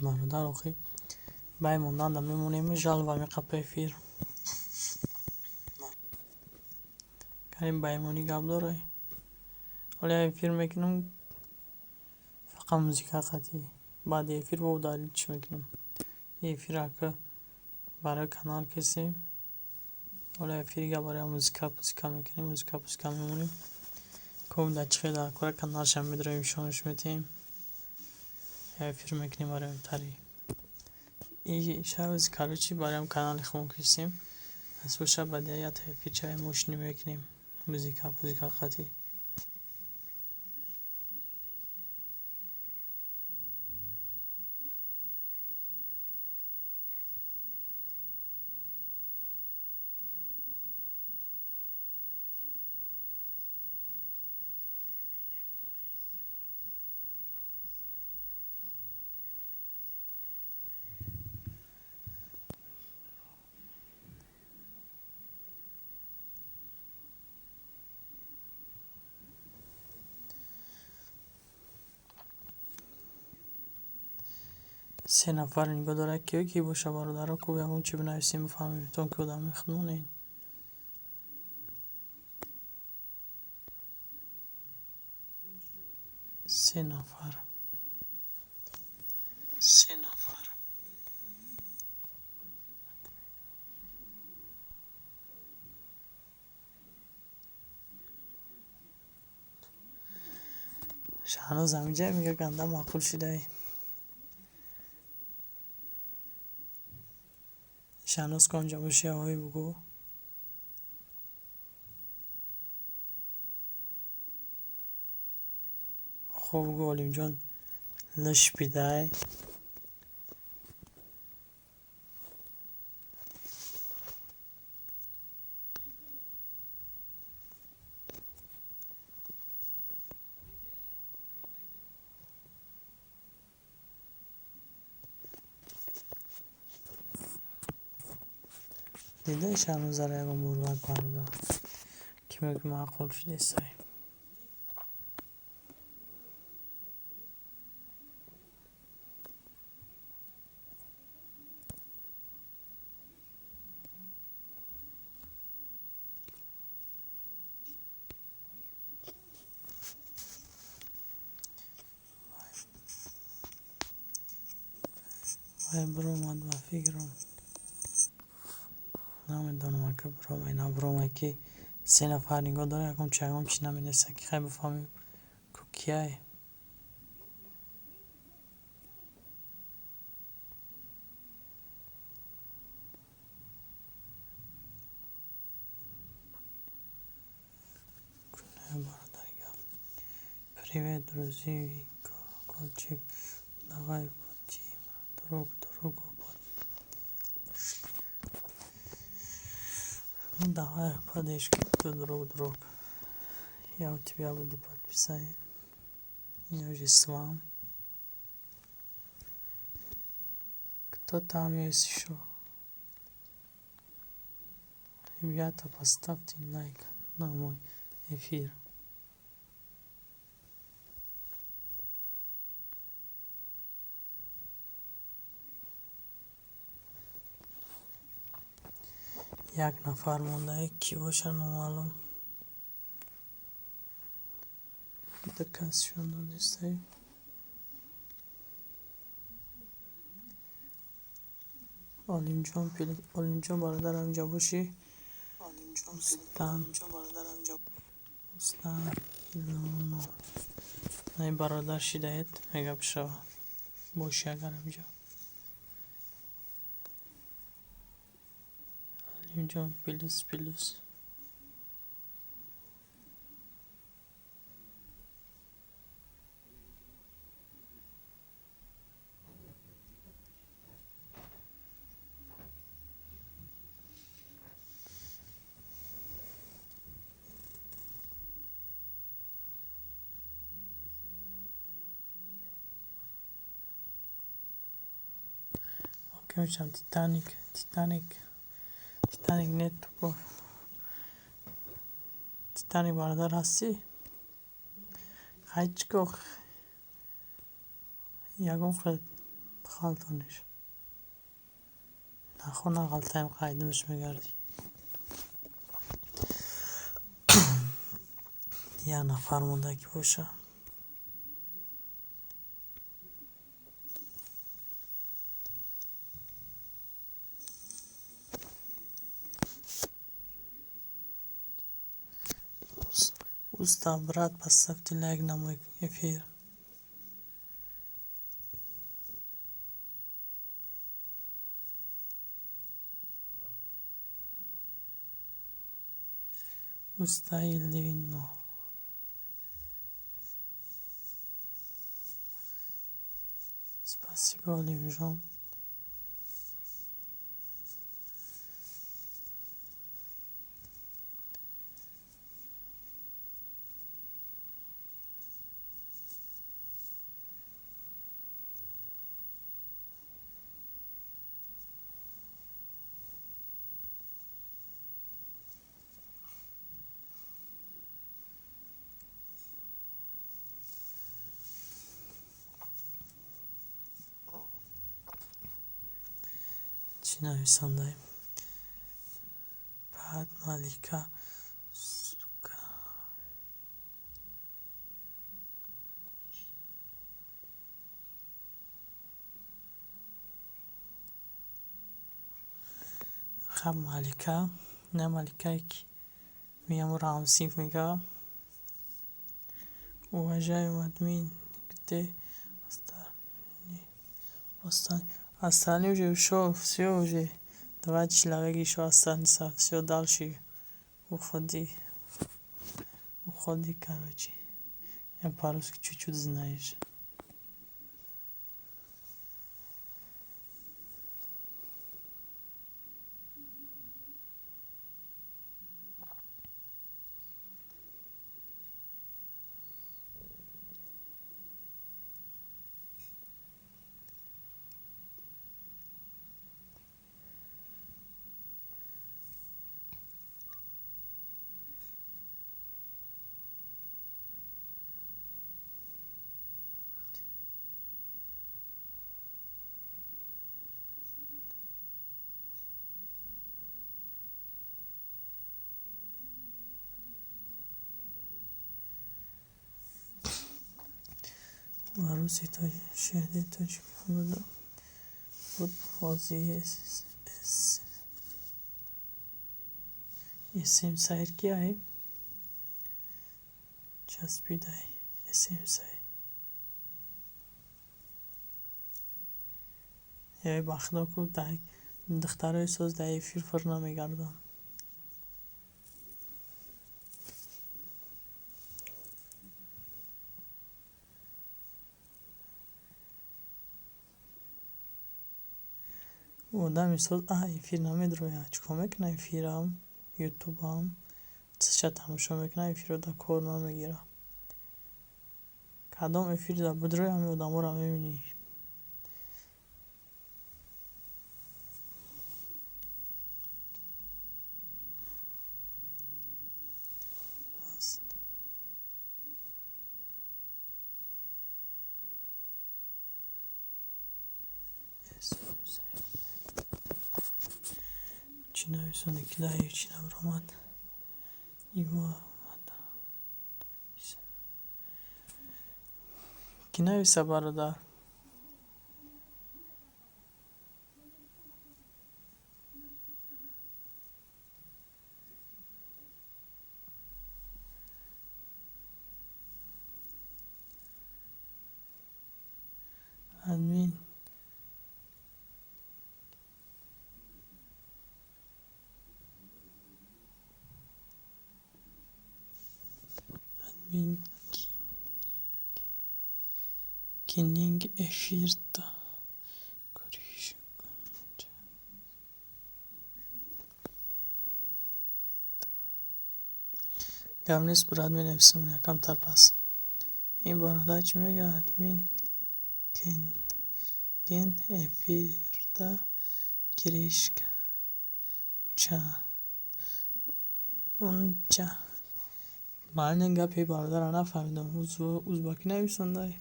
Бародар, охи бай мондан да мемонем, жалоба меқапа эфир. Кани баймонӣ гап дорай? Ҳоло эфир мекунам, фақат музыка қатъӣ. Баъди эфир бо удалить мекунам. Эфир ака барои канал кесем. Ҳоло эфирига барои музыка пузыка мекунем, музыка пузыка мемонем. Коб дар чӣ хел дар кора каналшам медроем, нишонаш метиҳем. Эфир мекунем барои тари. И шаби, короче, барои канали худмон кесем. Боша, баъди якта эфирчаи мошинӣ мекунем. Музыка пузыка қатъӣ. Се нафар нигоҳ дорад, ки кӣ боша, бародаро, ку ягон чи бинависем, бифаҳмем, то ки одамои худмонем. Се нафар. Се нафар. Шаҳноз ҳаминҷа мега, ганда маъқул шудай. Шаҳноз, ку ҳаминҷа боши, ҳавои бугӯ. Хоб, бугӯ, Олимҷон лиш бидай. Дидаи Шаҳнозаро ягон бор, бародар, ки мегӯ маъқул шудесай? Вай биромад, ба фикрам. Намедонам, ака биромай, набиромай, ки се нафар нигоҳ дорад, ягон чи, ягон чи наменависад, ки хай бифаҳмем, ку кияй. Привет, друзья, колокольчик, давай будем друг другу. Ну давай, подышки друг друг. Я у тебя буду подписать. Я уже с вами. Кто там есть еще? Ребята, поставьте лайк на мой эфир. Як нафар мондае, кӣ бошад, номаълум. Ду касшон додистай. Олимҷон, Олимҷон бародар, ҳаминҷа бошӣ? Устан Илоно. Най, бародар шидаед, мега бишава. Бошӣ агар ҳаминҷа. Олимҷон плюс плюс. Окей, мешавам Титаник, Титаник. Титаник нет тупо. Титаник бародар, ҳастӣ? Хай, чӣ ко ягон хел ғалтониш. Нахо, нағалтаем, қайдимиш мегардӣ. Як нафар монда ки боша. Уста, брат, поставьте лайк на мой эфир. Уста Ильвино. Спасибо, Олимжон. Чӣ нависандаем? Баъд Малика, сука. Хаб, Малика, на Маликае ки меямуро ҳамсинф мега. Уважаемый админ, где остальные? Остальные уже ушел, все уже. Два человека еще останется. Все, дальше уходи. Уходи, короче. Я по-русски чуть-чуть знаешь. Арӯси шеъри тоҷик буд. Ҳозир эсем сайр ки ай часпидай эсем сайр. Эй, ба худо, ку духтарои соз дар эфир фур намегарданд. Одами соз эфир намедрояд. Чӣ кор мекунад эфирам, ютубам? Чизша тамошо мекунад, эфирро дар кор намегирад. Кадом эфир бидрои, ҳамин одаморо мебинӣ. Чӣ нависонде, ки дар чӣ набаромад? Кӣ нависа, бародар? Админ. Админ кининг эфирда ko'rishguncha. Гап нест, брат, менависам якамтар пас. Ин бародар чӣ мегӯяд? Админ кен эфирда киришка унча. Маъни гапи бародарро нафаҳмидам. Узбакӣ нависондай.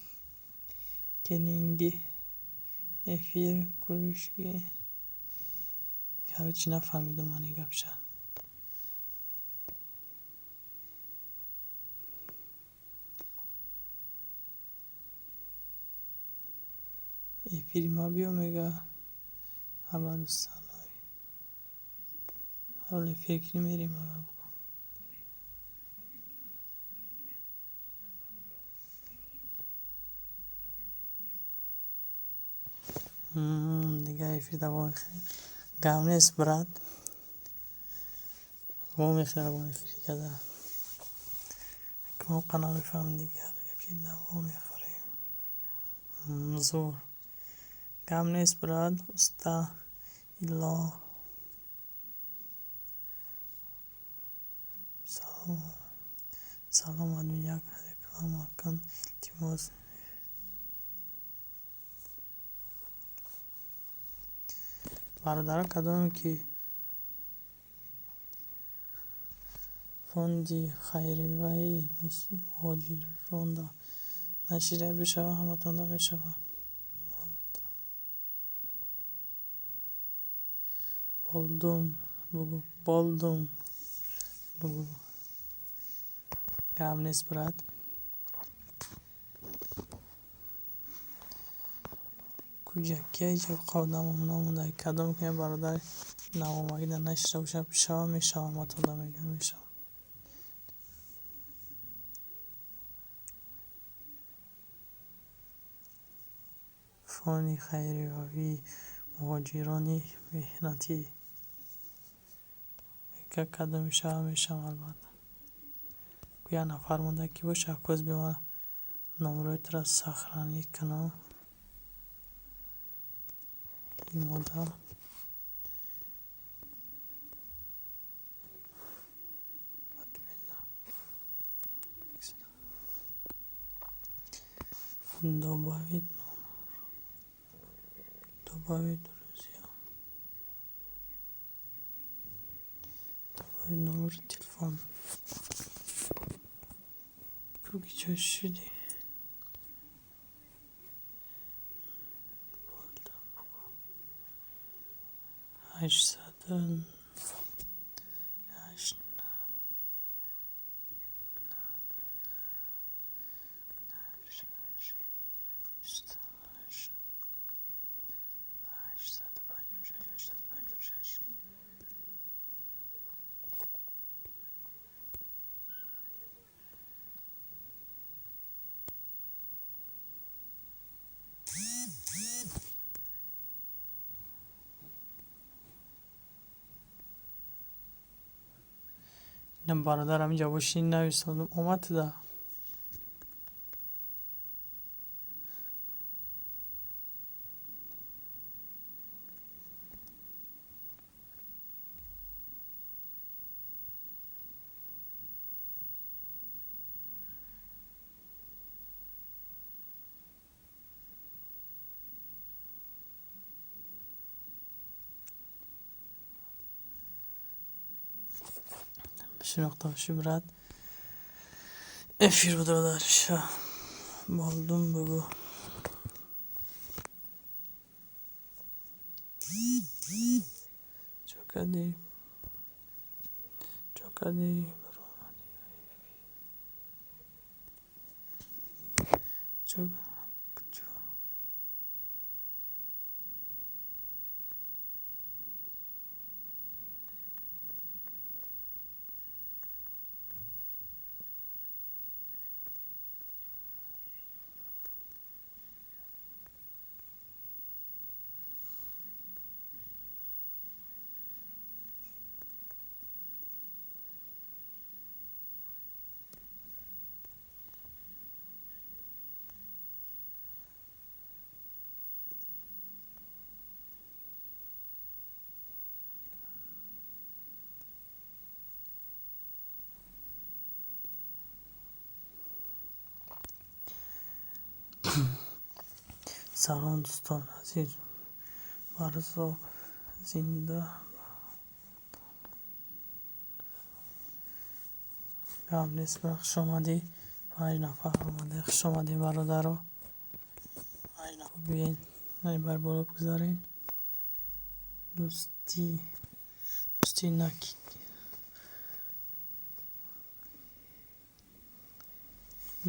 Кенинги эфир куришки. Короче, нафаҳмидам маъни гапша. Эфири ма биё, мега. Аба дӯстаной. Ҳол эфир кунӣ, мерем ага. Дига эфир давом мехӯрем. Гап нест, брат. Во мехӯрем ягон эфири када. Мо намефаҳмам, дигар эфир давом мехӯрем. Зур. Гап нест, брат. Уста Илло. Салом. Салом, админ, як реклама кун, илтимос. Бародарон, кадоме ки фонди хайриваи муҳоҷиронда нашира бишава, ҳаматонда мешава. Болдум бугӯ, болдум бугӯ. Гап нест, брат. Куҷакия иҷа одамам намонда. Кадоме ки бародари навомагида нашида бошад, бишава, мешава, ҳаматонда мегӯям, мешава. Фонди хайривии муҳоҷирони меҳнатӣ. Мега, кадоме шава, мешава, албатта. Як нафар монда, ки боша, акоз биёма, номрои туро сохранить кунам. Имода. Добавить номер. Добавить друзья. Добавить номер телефона. Круги чё шуди? 808 9 6 28 856 856. Инам бародарам инҷа боши, нависодум, омад да. Шинохта бошӣ, брат. Эфир буд, болдум бугӯ. Чо кардӣ? Чо кардӣ? Баромадӣ? Чо? Куҷо? Салом, дӯстони азиз. Барзоқ зинда. Гап нест, хушомадӣ. Панҷ нафар омада. Хушомадӣ, бародаро. Биёед, бар боло бигзарен. Дӯстӣ, дӯстӣ наки.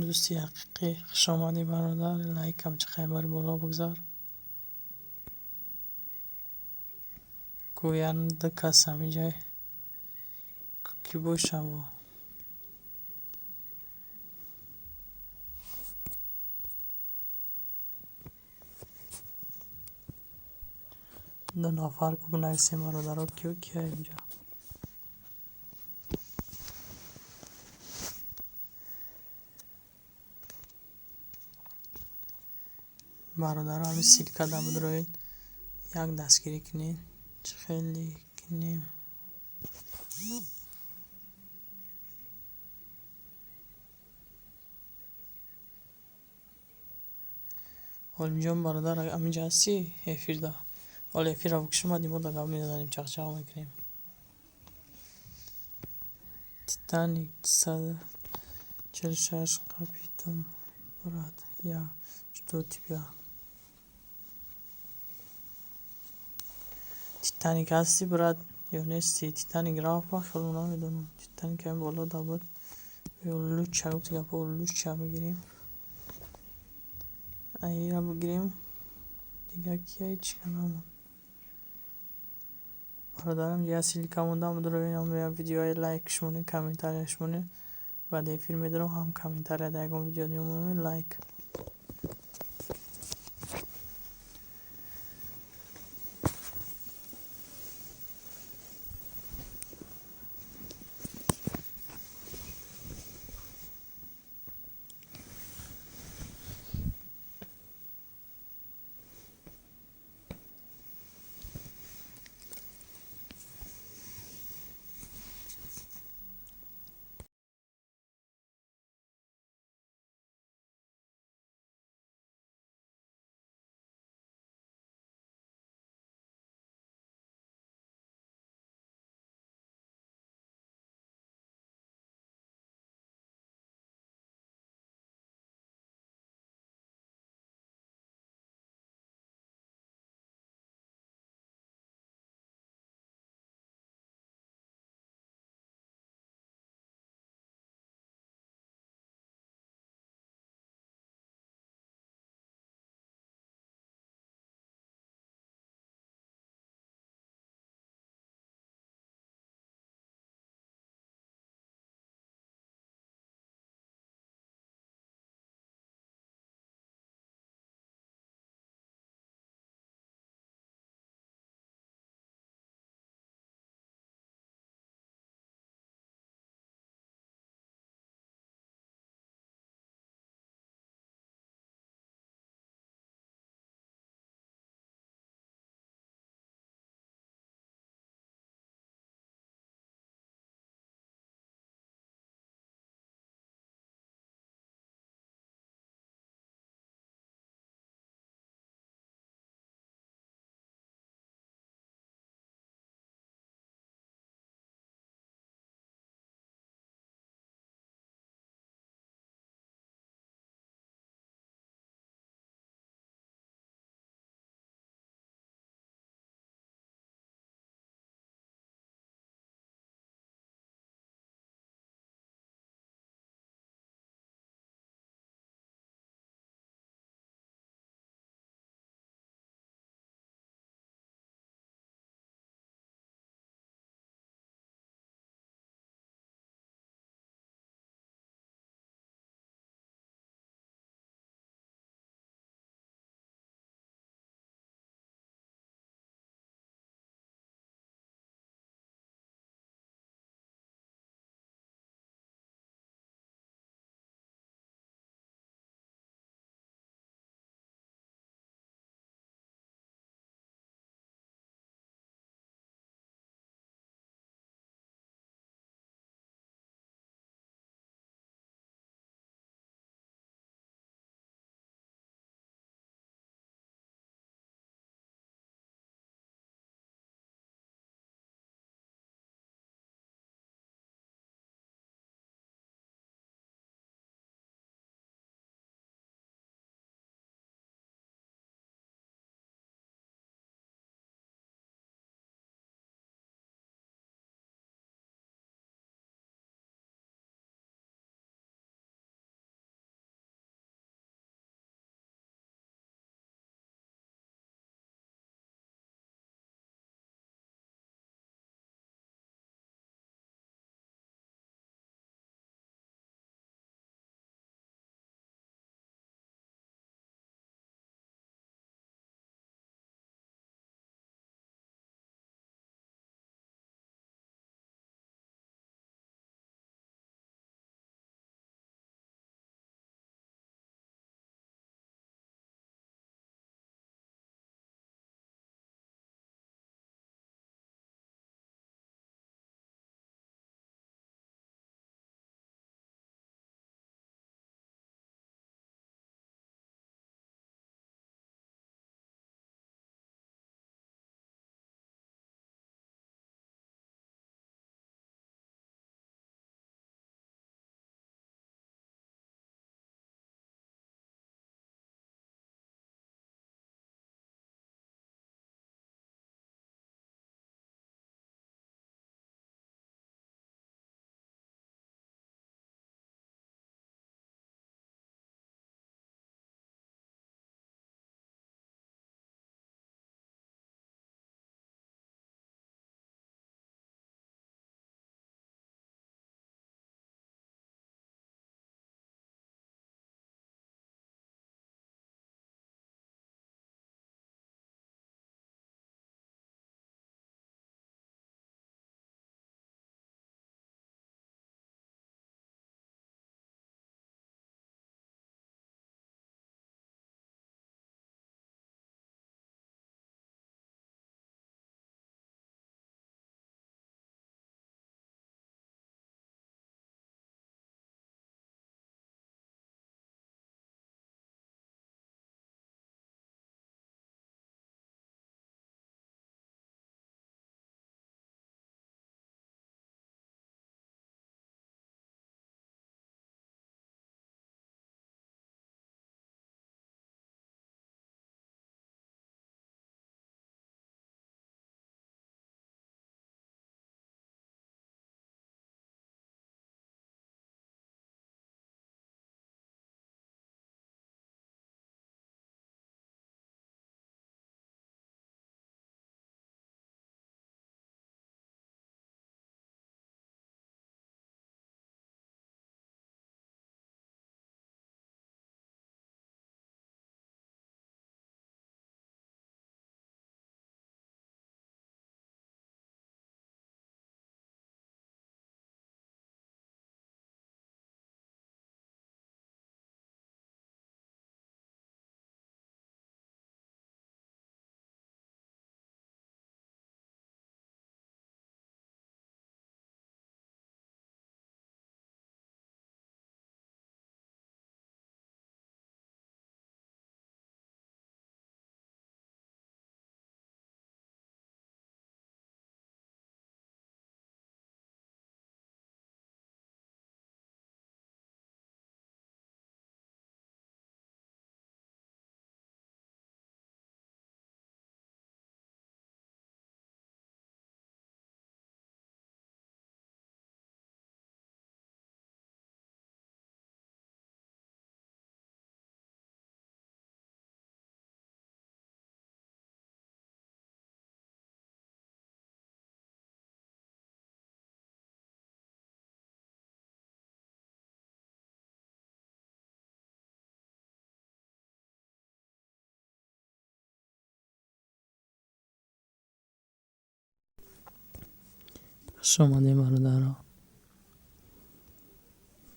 Дӯсти ҳақиқӣ, хушомадӣ, бародар. Лайкам чиқай, бар боло бигзар. Ку ду кас ҳамиҷа кӣ бошаву? Ду нафар ку бинависем, бародаро, киё кия инҷа? Бародаро, ҳамин ссылка да бидроед, як дастгирӣ кунед. Чӣ хеле кунем? Олимҷон бародар, ҳаминҷа ҳастӣ эфирда? Ҳоло эфирро бикушем, баъди мо да гап мезанем, чақчақ мекунем. Титаник 146 капитан, брат, я жду тебя. Титаник ҳастӣ, брат, ё нестӣ? Титаник рафт, ба хело намедонам. Титаник ҳамин боло да буд. Луча гуфти гапо, луча бигирем. Аира бигирем. Дигар кия ҳечка намонд. Бародарам, я ссылка мондам, бидроед, видеои лайкш монед, комментарияш монед. Баъд эфир медорам, ҳам комментария дар ягон видео мемонед, лайк. Хуш омадем, бародаро.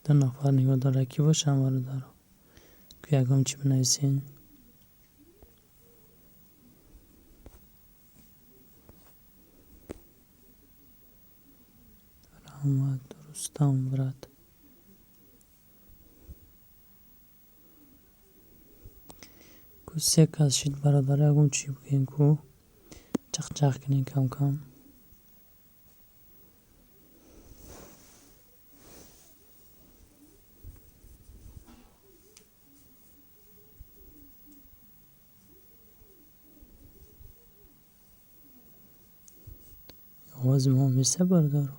Ду нафар нигоҳ дора, кӣ бошанд, бародаро? Ку ягон чӣ бинависен. Раҳмат, Рустам, брат. Ку се кас шид, бародаро, ягон чӣ бигӯем, ку чахчах кунем кам-кам. Овози мо меса, бародаро?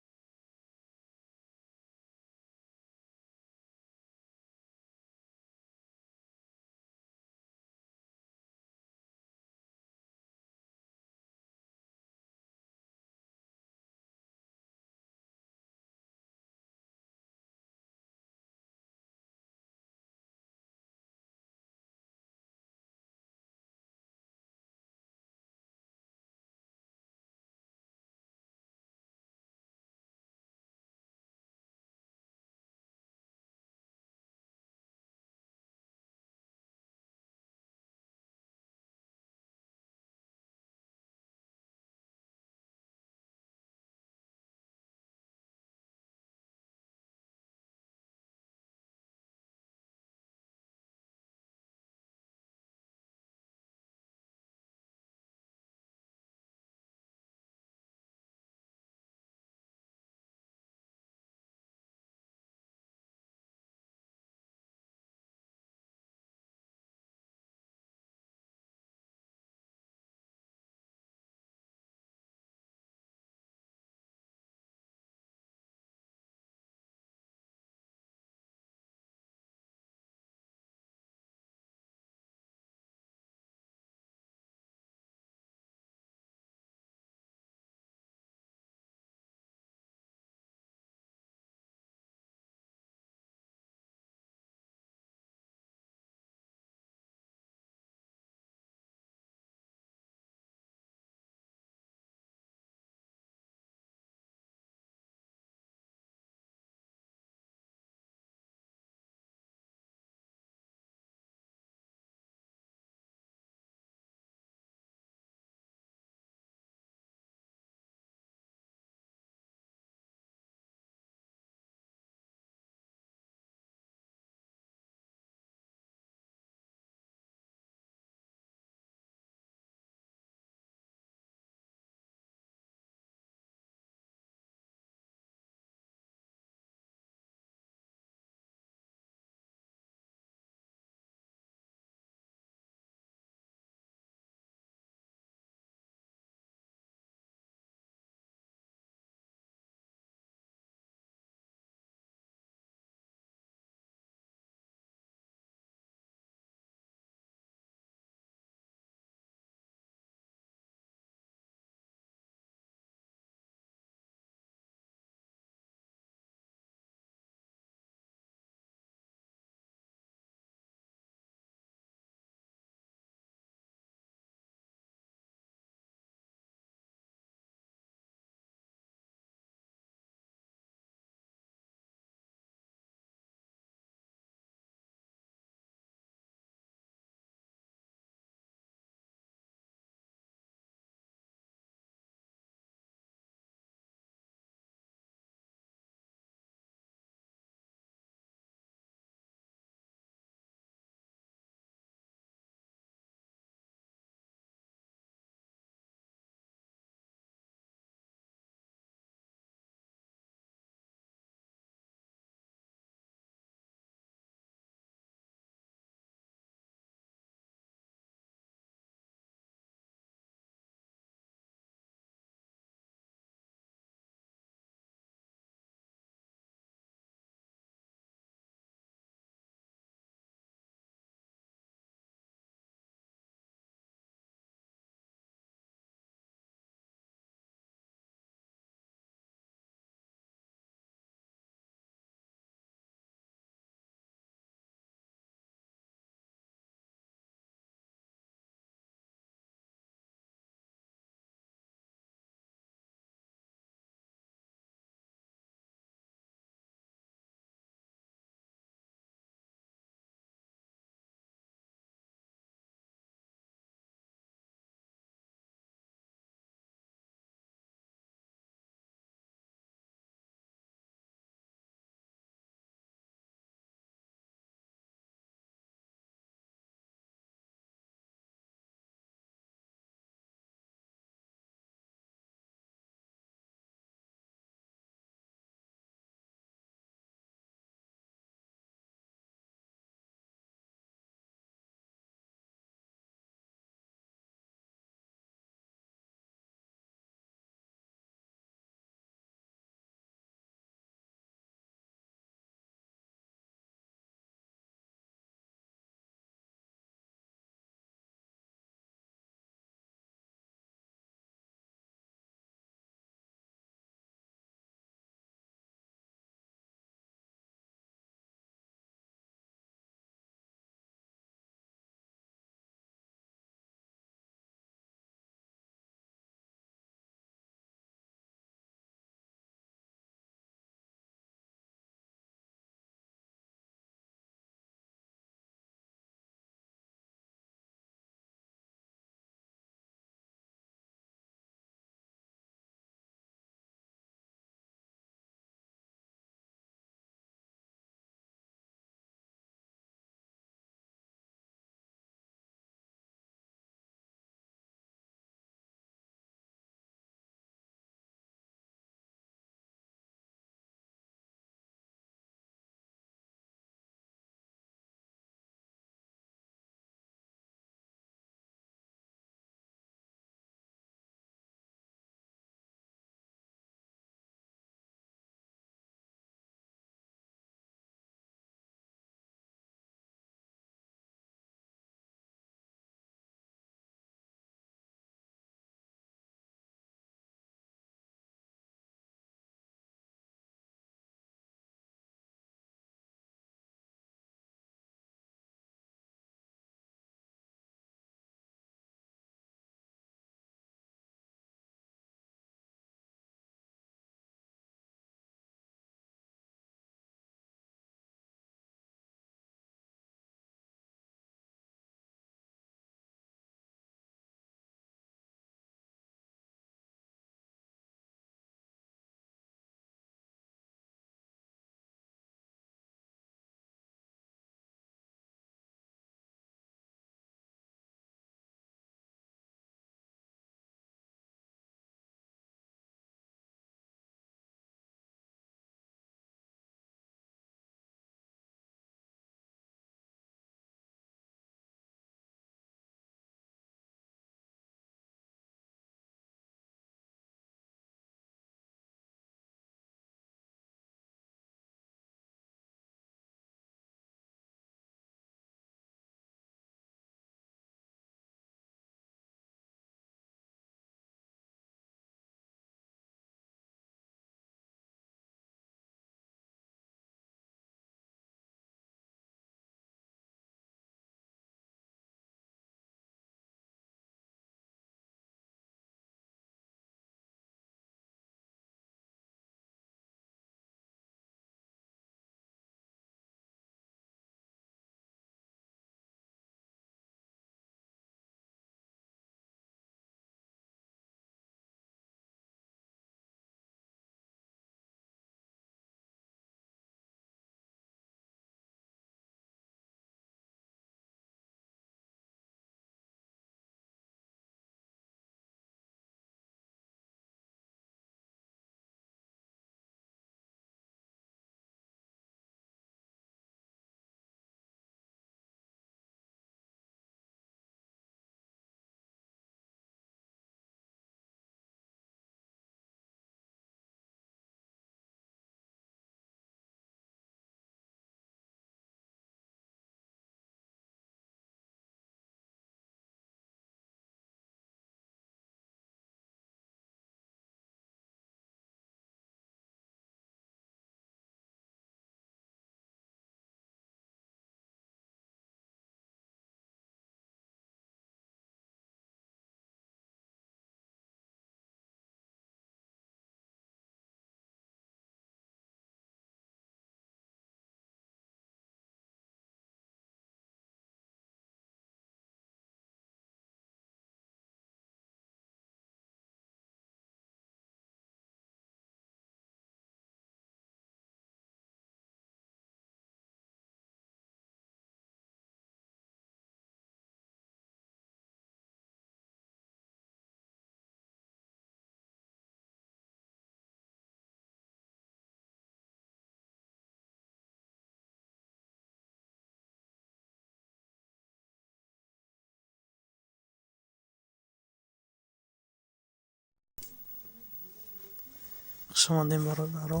Хуш омадем, бародаро.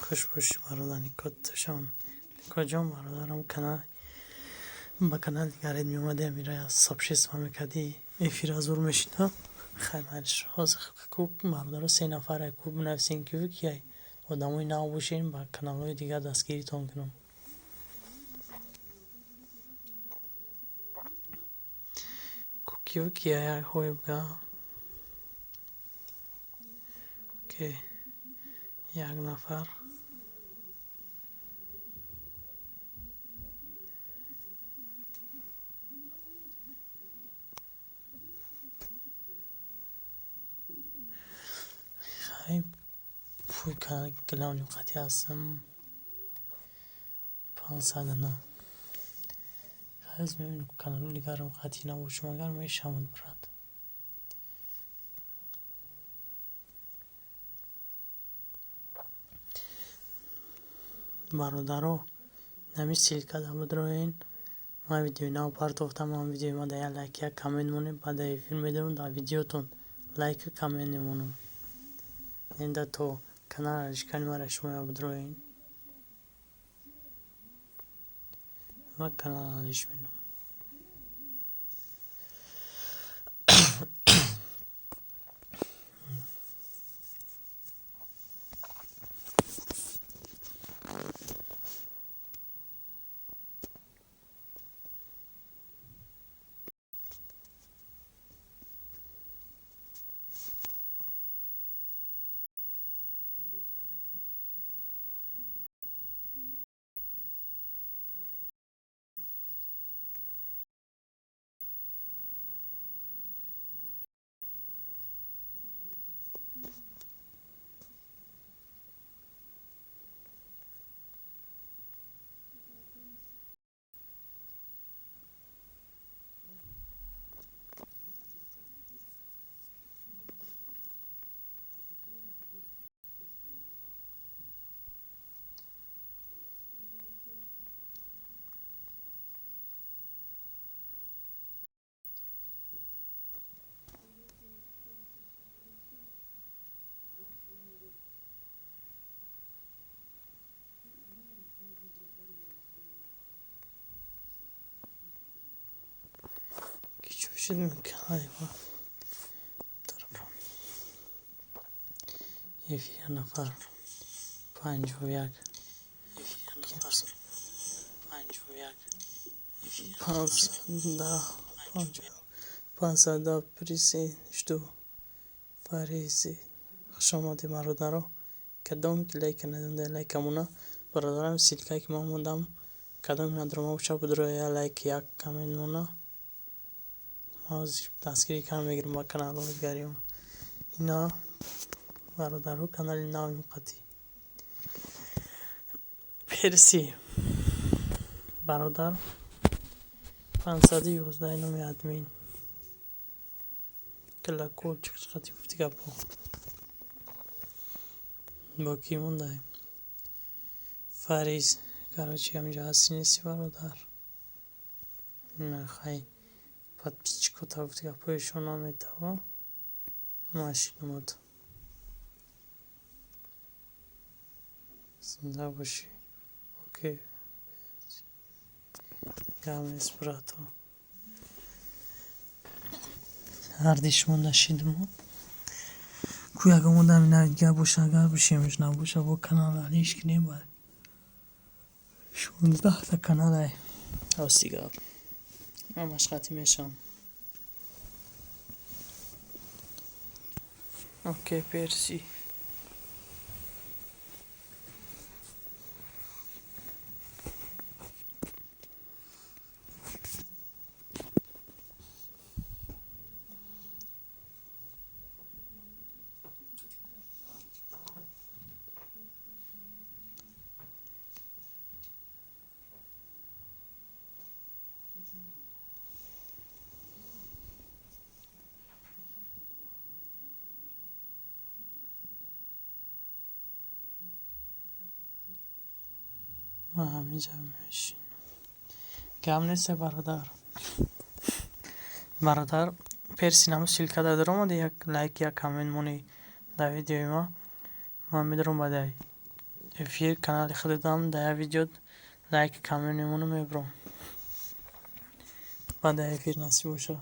Хуш бошӣ, бародар Никотшон. Никоҷон, бародарам, канал ба канали дигарет меомадем, ира сообщество мекардӣ, эфира зур мешида. Хай, майлиш, ҳозир ку бародаро се нафар ку бинависем, ки ки одамои нав бошем, ба каналҳои дигар дастгиритон кунам. Кукиё ки як ҳое бга. Окей. Як нафар. Хай, пуй главный қатъи ҳастам. 509. Хай, мебинем, канали дигарам қатъӣ набошам, агар мешавад, брат. Бародаро, нами ссылка да бидроен. Ман видеои нав партофтам, ман видеои ма да як лайк, як коммент монед, баъд эфир медорам, дар видеотон лайку коммент мемонам. Инда то канал алишкани мара шумо бидроен. Ма канал алиш менам. Шуд канали ма тарафа. Эфир нафар 51. 51. 510 510 приси жду фаризи. Хуш омадед, бародаро. Кадом ки лайка надонда, лайка мона. Бародарам, ссылка ки ман мондам, кадом надрома боша, бидро, як лайк, як коммент мона. Ҳозир дастгирӣ кам мегирам ба каналҳои дигариам. Ина, бародаро, канали нави муқаддӣ. Перси бародар, 511 номи админ. Колокольчик қати гуфти гапҳо. Бо кӣ мондаем? Фариз, короче, ҳаминҷо ҳасти нести, бародар? Хай, подписчикота гуфти гапҳои наметава. Машинамад. Зинда бошӣ. Окей. Гап нест, брато. Ҳарди шумо нашидмо. Ку ягон одами нави дигар боша, агар бишемш набоша, бо канал алиш кунем, ба 16та каналай. Рости гап. Ҳамаш қатъӣ мешавам. Окей, Перси. Ман ҳаминҷа мешинам. Гап нест, бародар. Бародар, Перси, наму ссылка дар даромади, як лайк, як коммент монӣ дар видеои ма. Ман медаром ба эфир канали худам, дар як видео лайк, коммент мемонам, мебурам. Баъд дар эфир насиб боша.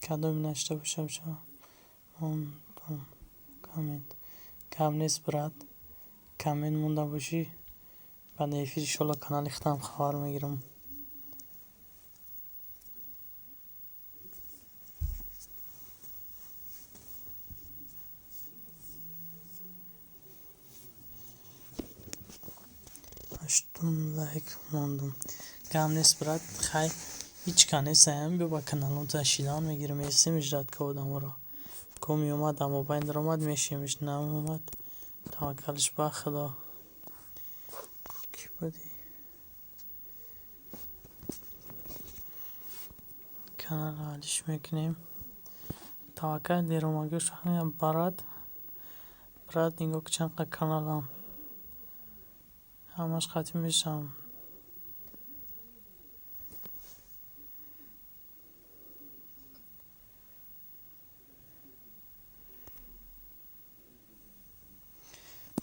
Кадоме нашида боша, коммент. Гап нест, брат. Коммент монда бошӣ, баъд эфир иншолло канали худам хабар мегирам. Ҳаштум лайк мондум. Гап нест, брат. Хай, ҳеҷ ка нестаям, биё ба каналонта шидан мегирем, местем ждать ка одаморо. Ко меомад, дар мобайн даромад, мешемиш, наомад, таваккалш ба Худо. Кӣ будӣ? Каналро алиш мекунем. Таваккал деромагиёш брат. Брат, нигоҳ ки чанд қа каналам. Ҳамаш қатъ мешавам.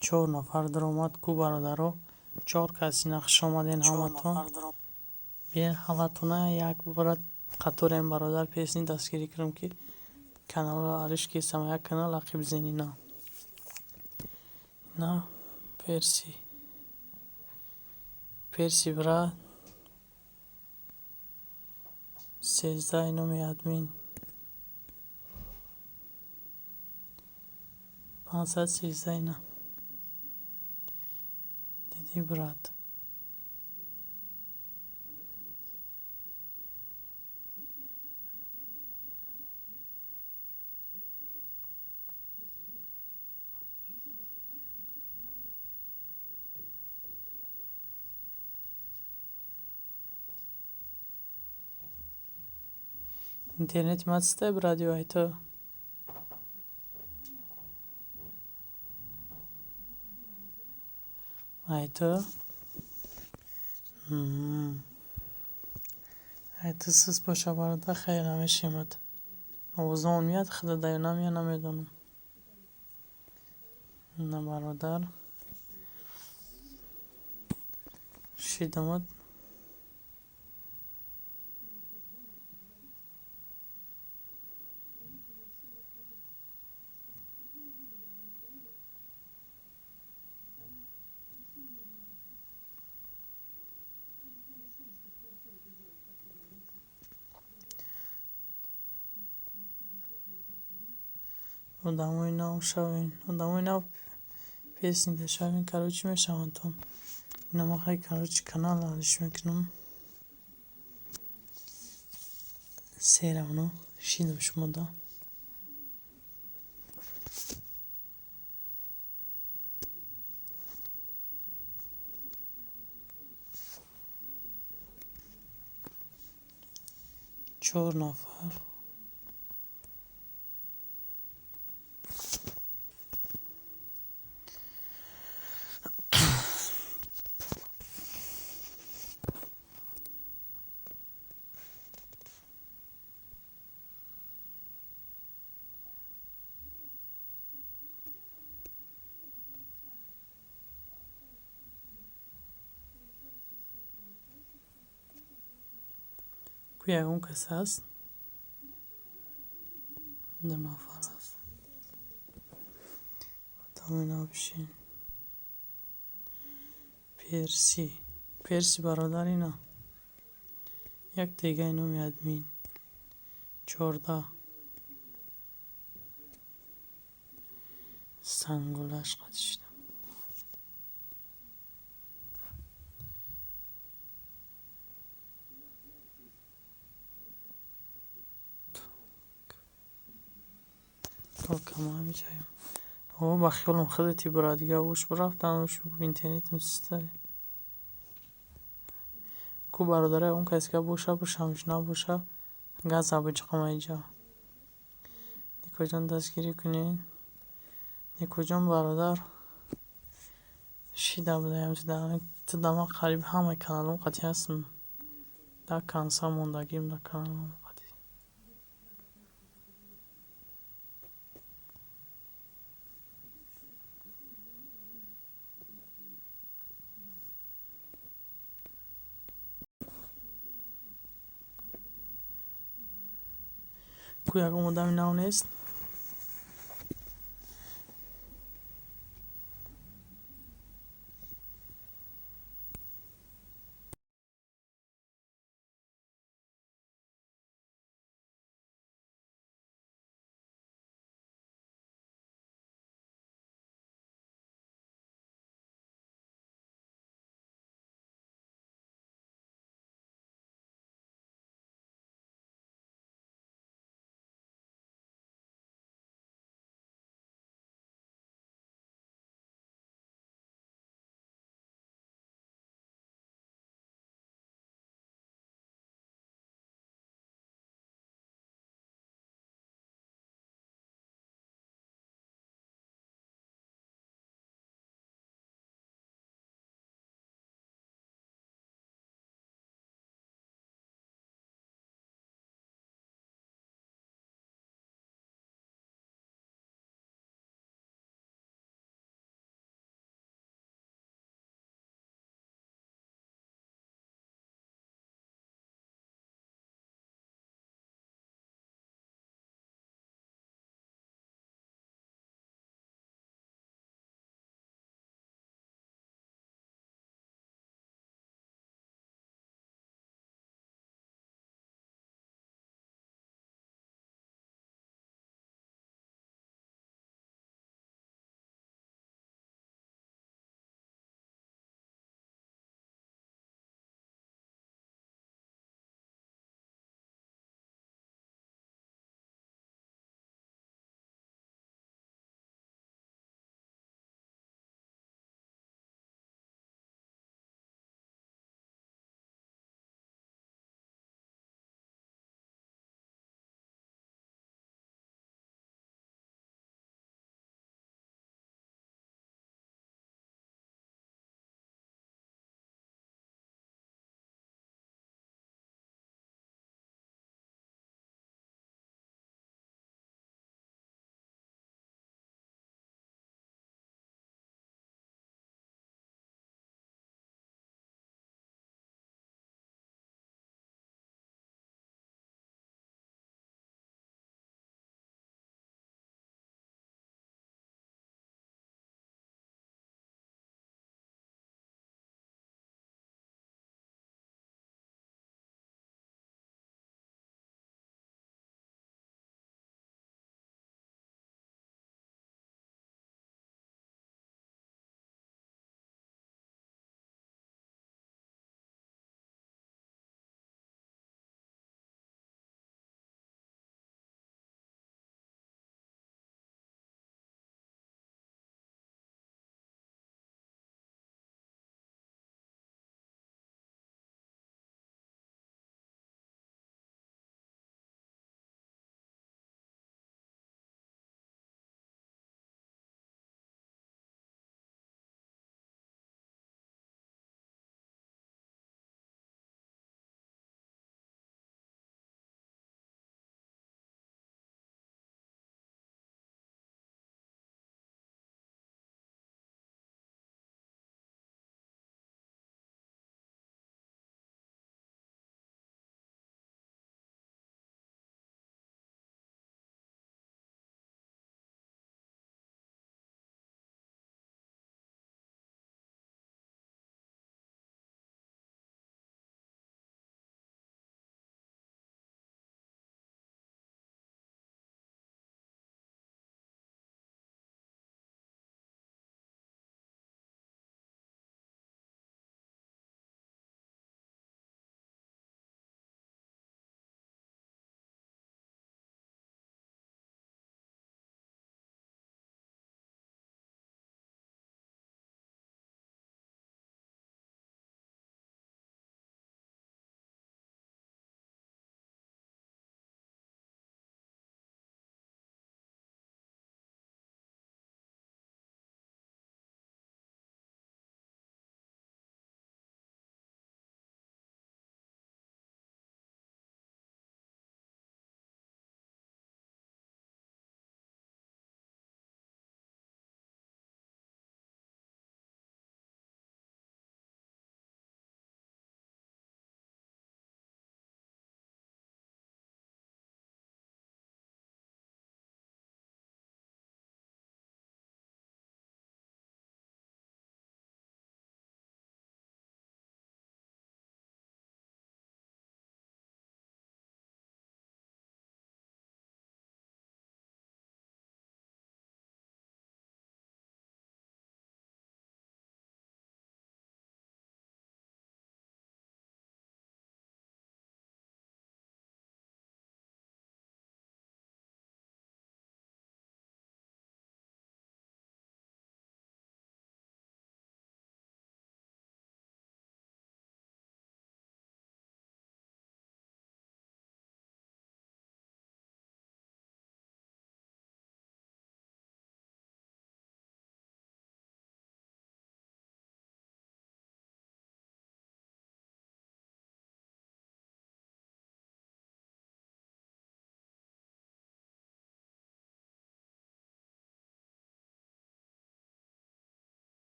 Чор нафар даромад ку, бародаро. Чор каси хуш омаден ҳаматон. Биен ҳаматона як бора қаторем, бародар, песни дастгирӣ кунам, ки каналро алиш кесам, як канал ақиб зени на. На Перси. Перси, брат. 13 номи админ. 513 ина. Дидӣ, брат. Интернети ма чистай, брат, ё ай ту? Ай ту? Ай ту суст боша, бародар, хайр, намешемад. Овозамон меяд, худо ё намеяд, намедонам. На, бародар. Шидамад. Одамои нав шавен. Одамои нав песнида шавен, короче, мешаванд тон. Ина ма хай, короче, канал алиш мекунам. Серавно шидам шумода. Чор нафар. Ку ягон кас ҳаст? Ду нафар аст. Одамои нав бишин. Перси. Перси, бародар, ина. Як тегаи номи админ. 14. Сангулаш қати шидам. Только ма ҳамиҷаем. О, ба хиёлам худати, брат, дига уш рафтан, уш интернетам систай. Ку, бародаро, ягон касе ка боша, бошамш, набоша, газа биҷиқам айҷа. Никоҷон, дастгирӣ кунед. Никоҷон, бародар. Шида будаям, ту дама қариб ҳамаи каналҳом қатъи ҳастам. До конца мондагим дар каналам қатъи. Ку ягон одами нав нест?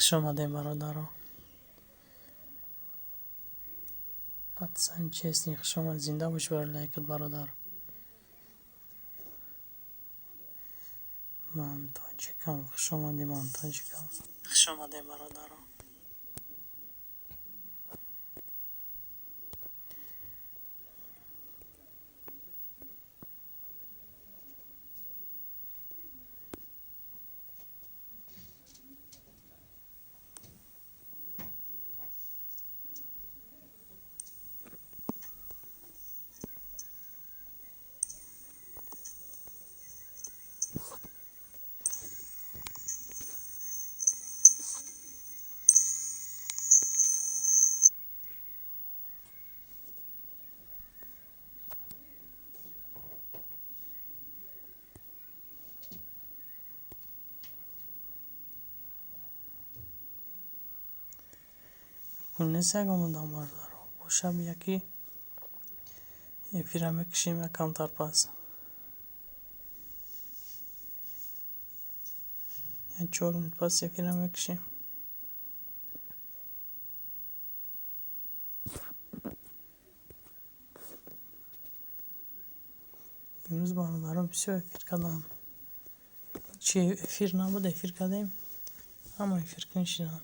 Хуш омадем, бародаро. Пацан честный, хуш омад, зинда бош барои лайкат, бародар. Ман тоҷикам, хуш омадӣ, ман тоҷикам. Хуш омадем, бародаро. Пул нест ягон одам, бародаро. Боша, яки эфира мекушем якамтар пас. 4 минут пас эфира мекушем. Имрӯз, бародаро, бисёр эфир кардам. Чи эфир набуд, эфир кардем. Ҳама эфиркун шиданд.